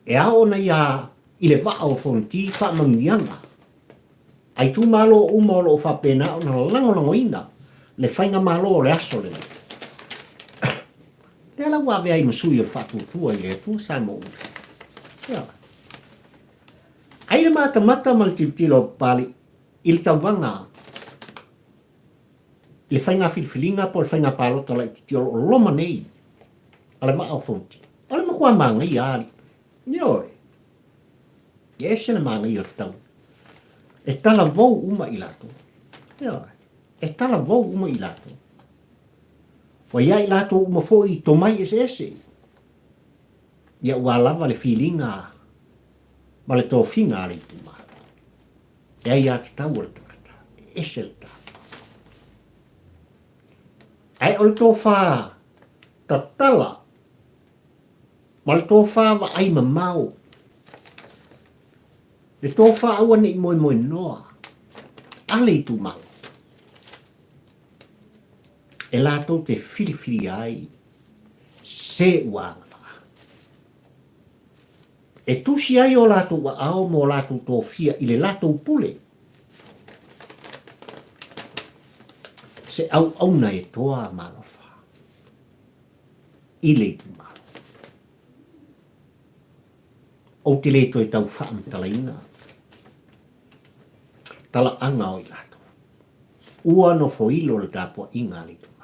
E ao ona ia i le Vaa o Fonoti faamanuiaga a itumalo uma o lo o faapena ona lagolagoina le faigamalo o le aso lenei. Lea la ua avea ai ma sui o le Faatuatua i le Atua Samoa uma. Ioe. Ai le matamata ma le tilotilo a Papalii i le tauvaga i le faiga filifiliga po o le faiga palota laitiiti o lo o loma nei a le Vaa o Fonoti. O le matua manaia lava alii. Ioe. E ese le manaia o le fetaui. E talavou uma i latou. Ioe. E talavou uma i latou. Ua ia i latou uma foi i tomai eseese. Ia ua lava le filiga ma le tofiga a le itumalo. E aiatatau a le tagata. E ese le taua. Ae o le tofa tatala ma le tofa vaai mamao, le tofa aua ne i moemoenoa a le itumalo, e latou te filifilia ai se ua agavaa. E tusi ai o latou aao ma o latou tofia i le latou pule. Se auauna e toa ma alofa i le itumalo. Ou te le toe tau faamatalaina talaaga o i latou. Ua nofoilo le tapuaiga a le itumalo.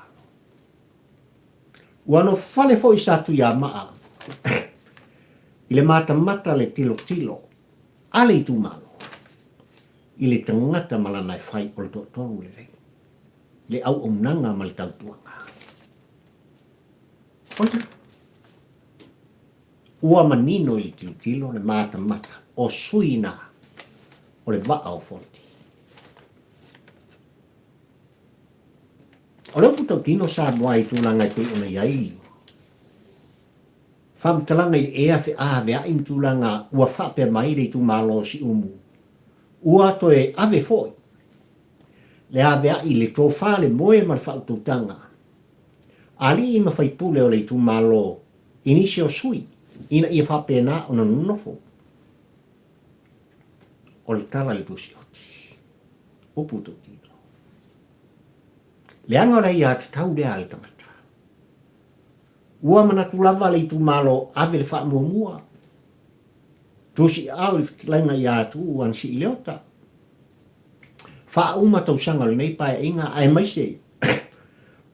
Ua nofale foi Satuiamaa i le matamata le tilotilo a le itumalo i le tagata ma lana e fai o le toatolu lelei, le auaunaga ma le tautuaga. Oia, ua manino i le tilotilo le matamata o sui na o le vaa o Fonoti. O le upu tautino Samoa i tulaga e pei ona i ai faamatalaga i le ea feaveai ma tulaga ua faapea mai le itumalo o Siumu, ua toe ave foi le aveai i le tofa, le moe ma le faautautaga a alii ma faipule o le itumalo i nisi o sui ina ia faapena ona nonofo. O le tala i le tusioti, upu tautino. Leaga o le aiatatau lea a le tagata. Ua manatu lava le itumalo ave le faamuamua. Tusiaao i le fetalaiga ia Tuuu Anasii Leota. Faauma tausaga o lenei paeaiga aemaise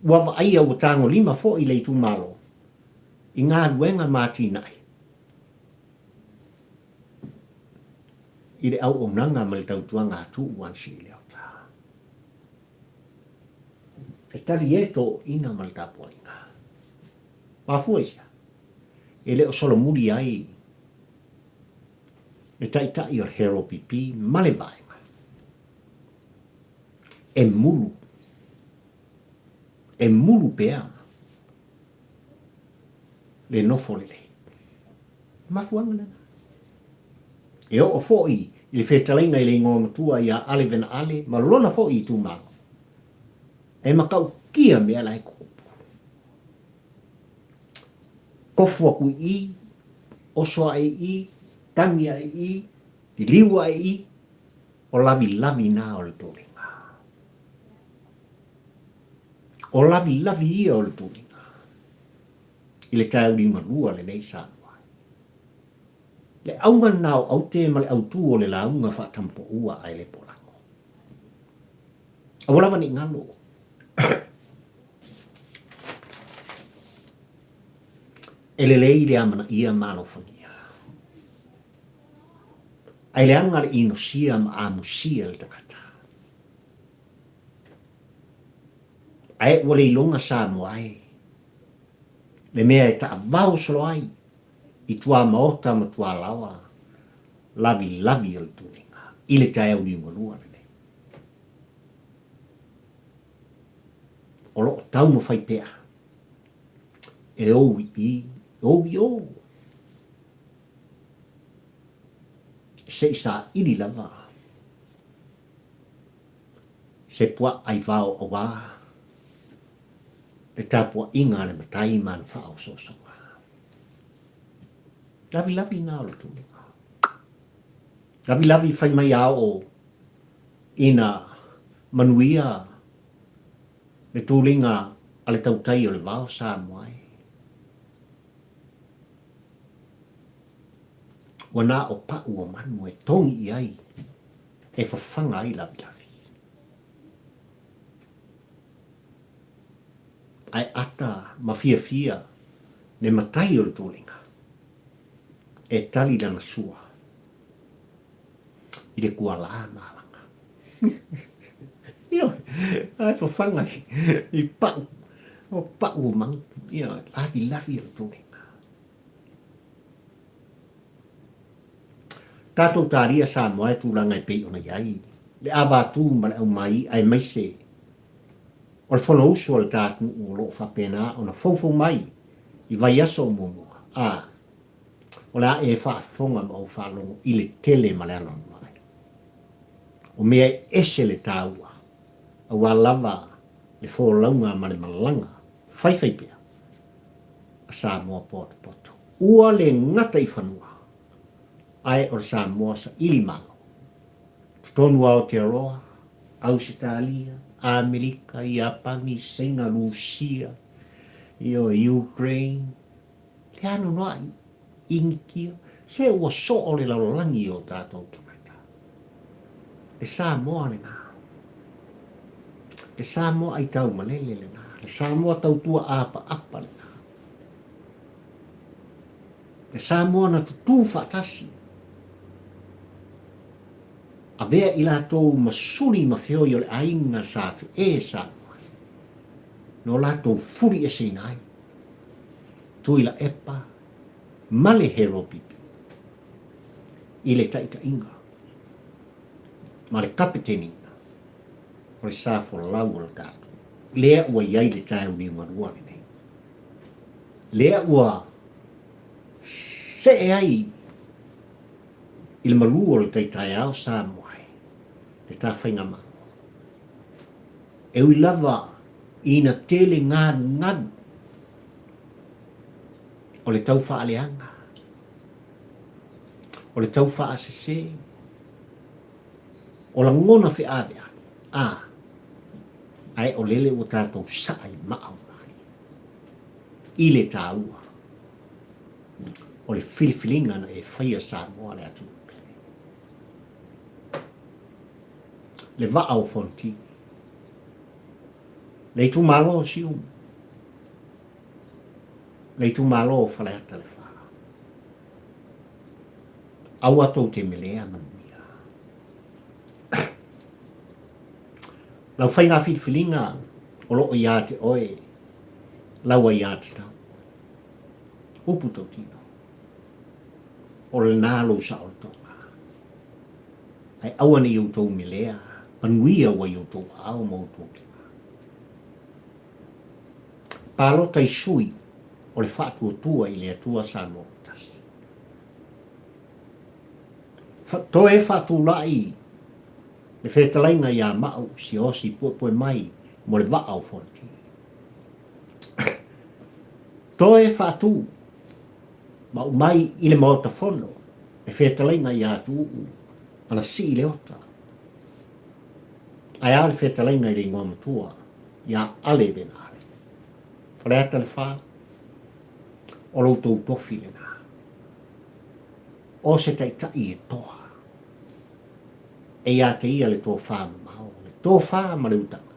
ua vaaia ua tagolima foi le itumalo i galuega ma atinae i le auaunaga ma le tautuaga a Tuuu Anasii Leota. E tali e toina ma le tapuaiga. Mafua i sea? E le o solomuli ai le taitai o le HRPP ma le vaega e mulu, e mulu pea le nofo lelei. Mafuaaga lena. E oo foi i le fetalaiga i le igoa matua ia Ale Vena Ale ma lona foi itumalo. E matautia mea la e tutupu. Tofu atu i i, oso ae i i, tagi ae i i, liliu ae i i, o lavilavi na o le tuliga. O lavilavi ia o le tuliga i le taeao liugalua lenei Samoa. Le auga lena o aute ma le autu o le lauga faatampoua ae le polago. Aua lava ne i galo. E lelei le amanaia ma alofagia. Ae leaga le inosia ma amusia le tagata. Ae ua le iloga Samoa e le mea e taavao solo ai i tuamaota ma tualaoa lavilavi o le tuliga i le taeao liugalua lenei. O lo o taumafai pea e ou i i, ou i o, se i saili lava se puaa aivao auā le tapuaiga a le matai ma ana faaosoosoga. Lavilavi na o le tuliga. Lavilavi fai mai a oo ina manuia le tuliga a le tautai o le vao Samoa e. Ua na o pa'u o manu e togi i ai e fafaga ai lavilavi. Ae ata ma fiafia le matai o le tuliga e tali lana sua i le kualā malaga. Ioe, ae fafaga i pa'u, o pa'u o manu, ioe, lavilavi o le tuliga. Tatou talia Samoa e tulaga e pei ona i ai le avatū ma le aumai aemaise o le Fonousu a le ta atunuu o lo o faapena ona foufou mai i vaiaso o muamua, a o le a e faafofoga ma ou faalogo i le tele ma le anoanoai o mea e ese le taua aua lava le folauga ma le malaga faifaipea a Samoa potopoto. Ua le gata i fanua, ae o le Samoa saili malo. Totonu o Aotearoa, Ausetalia, Amerika, Iapani, Saina, Rusia, ioe, Ukraine, le anoanoai, Initia, se ua soo le lalolagi i o tatou tagata. Le Samoa lena. Le Samoa aitau malele lena. Le Samoa tautua apaapa lena. Le Samoa na tutū faatasi. Avea i latou ma suli ma feoi o le aiga sa feʻē Samoa ai. No latou fuli eseina ai. Tuilaepa ma le Heropipi i le taitaiga ma le kapeteniina o le sa folau o le tatou. Lea ua i ai le taeo liugalua lenei. Lea ua see ai i le malu o le tai taeao Samoa e le ta faigamalo. E ui lava ina tele galugalu o le tau faaleaga, o le tau faasese, o lagona feaveai, a, ae o lele ua tatou saa i maa o mai i le taua o le filifiliga na e faia Samoa le atunuu pele. Le vaa o Fonoti, le itumalo o Siumu, le itumalo o Faleata le Fa. Aua tou te melea manuia. Lau faiga filifiliga o loo ia te oe, lau aiatatau. Upu tautino. O lena lou saolotoga. Ae aua ne i outou melea, manuia ua i outou aao ma outou lima. Palota i sui o le Faatuatua i le Atua Samoa ua tasi. Toe faatulai le fetalaiga ia Maʻu Siaosi Puepue mai mo le vaa o Fonoti. Toe faatū ma aumai i le Maota Fono le fetalaiga ia Tuuu Alasii Leota. Ae a le fetalaiga i le igoa matua ia Ale Venaale. Faleata le Fa, o lo outou tofi lena. O se taitai e toa. E ia te ia le tofa mamao, le tofa ma le utaga.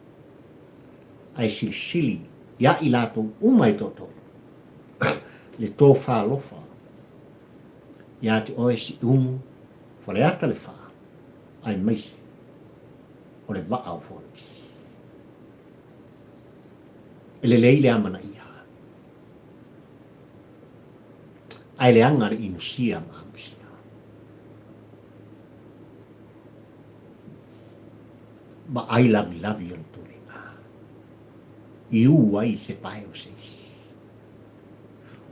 Ae silisili ia i latou uma e toatolu le tofa alofa ia te oe Siumu, Faleata le Fa, aemaise o le vaa o Fonoti. E lelei le amanaia, ae leaga le inusia ma amusia. Vaai lavilavi o le tuliga, i u ai se pae o se isi.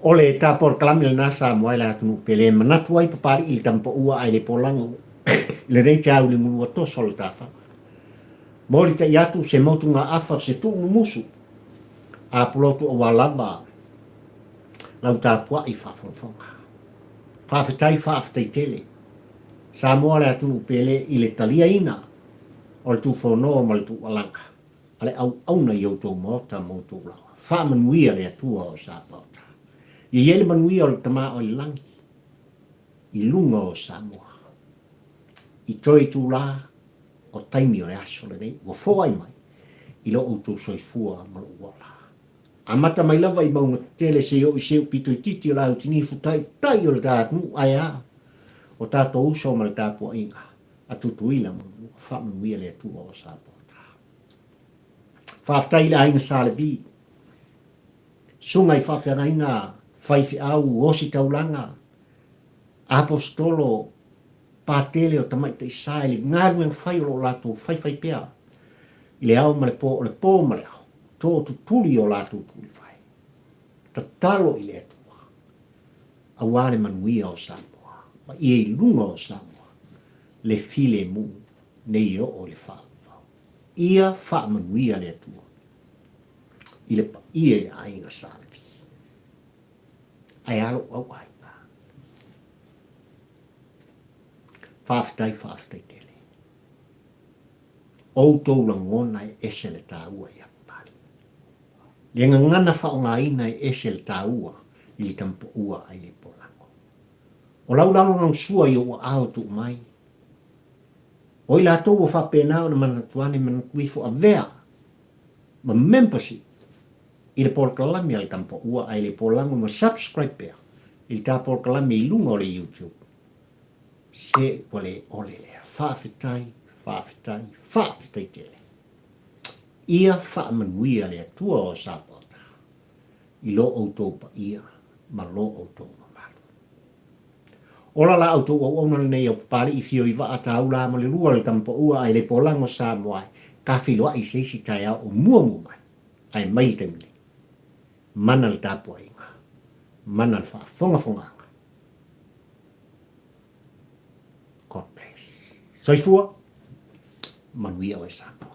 O le ta polokalame lena Samoa e le atunuu pele e manatu ai Papalii i le tamapaua ae le polago i lenei teaulimulua toso o le tafaga. Molitai atu se motugaafa se tuumumusu a pulotu aua lava lau tapuai faafogafoga. Faafetai faafetai tele Samoa le atunuu pele i le taliaina o le tufonoa ma le tuualaga a le auauna i outou maota ma outou laoa. Faamanuia le Atua o Sapaota. Ia i ai le manuia o le Tama o i le lagi i luga o Samoa. I toe itulā o taimi o le aso lenei ua foai mai i lo outou soifua ma lou ola. Amata mai lava i mauga tetele seia oo i seu pito itiiti o le autinifu taitai o le ta atunuu ae a o tatou uso ma le tapuaiga a Tutuila ma Manua. Faamanuia le Atua o Sapaota. Faafetai i le aiga Sa Levi, susuga i faafeagaiga, faifeau, ositaulaga, aposetolo, patele o tamaitai sa i le galuega fai o lo o latou faifai pea i le ao ma le po, o le po ma le ao, tootutuli o latou tulivae. Tatalo i le Atua aua le manuia o Samoa ma ia i luga o Samoa le filemu nei e oo i le faavavau. Ia faamanuia le Atua i le paia i le aiga Sa Levi. Ae a lou auaiga. Faafetai, faafetai tele. Outou lagona e ese le taua ia Papalii. Le gagana faaaogaina e ese le taua i le tamapaua ai le polago. O lau lagolagosua i ou aao tuu mai, o i latou ua faapena ona manatu ane manatu ifo avea ma membership i le polokalame a le tamapaua ai le polago ma subscribe pea i le ta polokalame i luga o le YouTube. Se ua le ole lea. Faafetai, faafetai, faafetai tele. Ia faamanuia le Atua o Sapaota i lo outou paia ma lo outou mamalu. Ola la outou auauna lenei au Papali'i fio i vaa taula ma le lua le tamapaua ae le polago Samoa e ka feiloai i se isi taeao o muamua mai ae mai le taimi nei. Mana le tapuaiga, mana le faafogafogaaga. God bless. Soifua, manuia oe Samoa.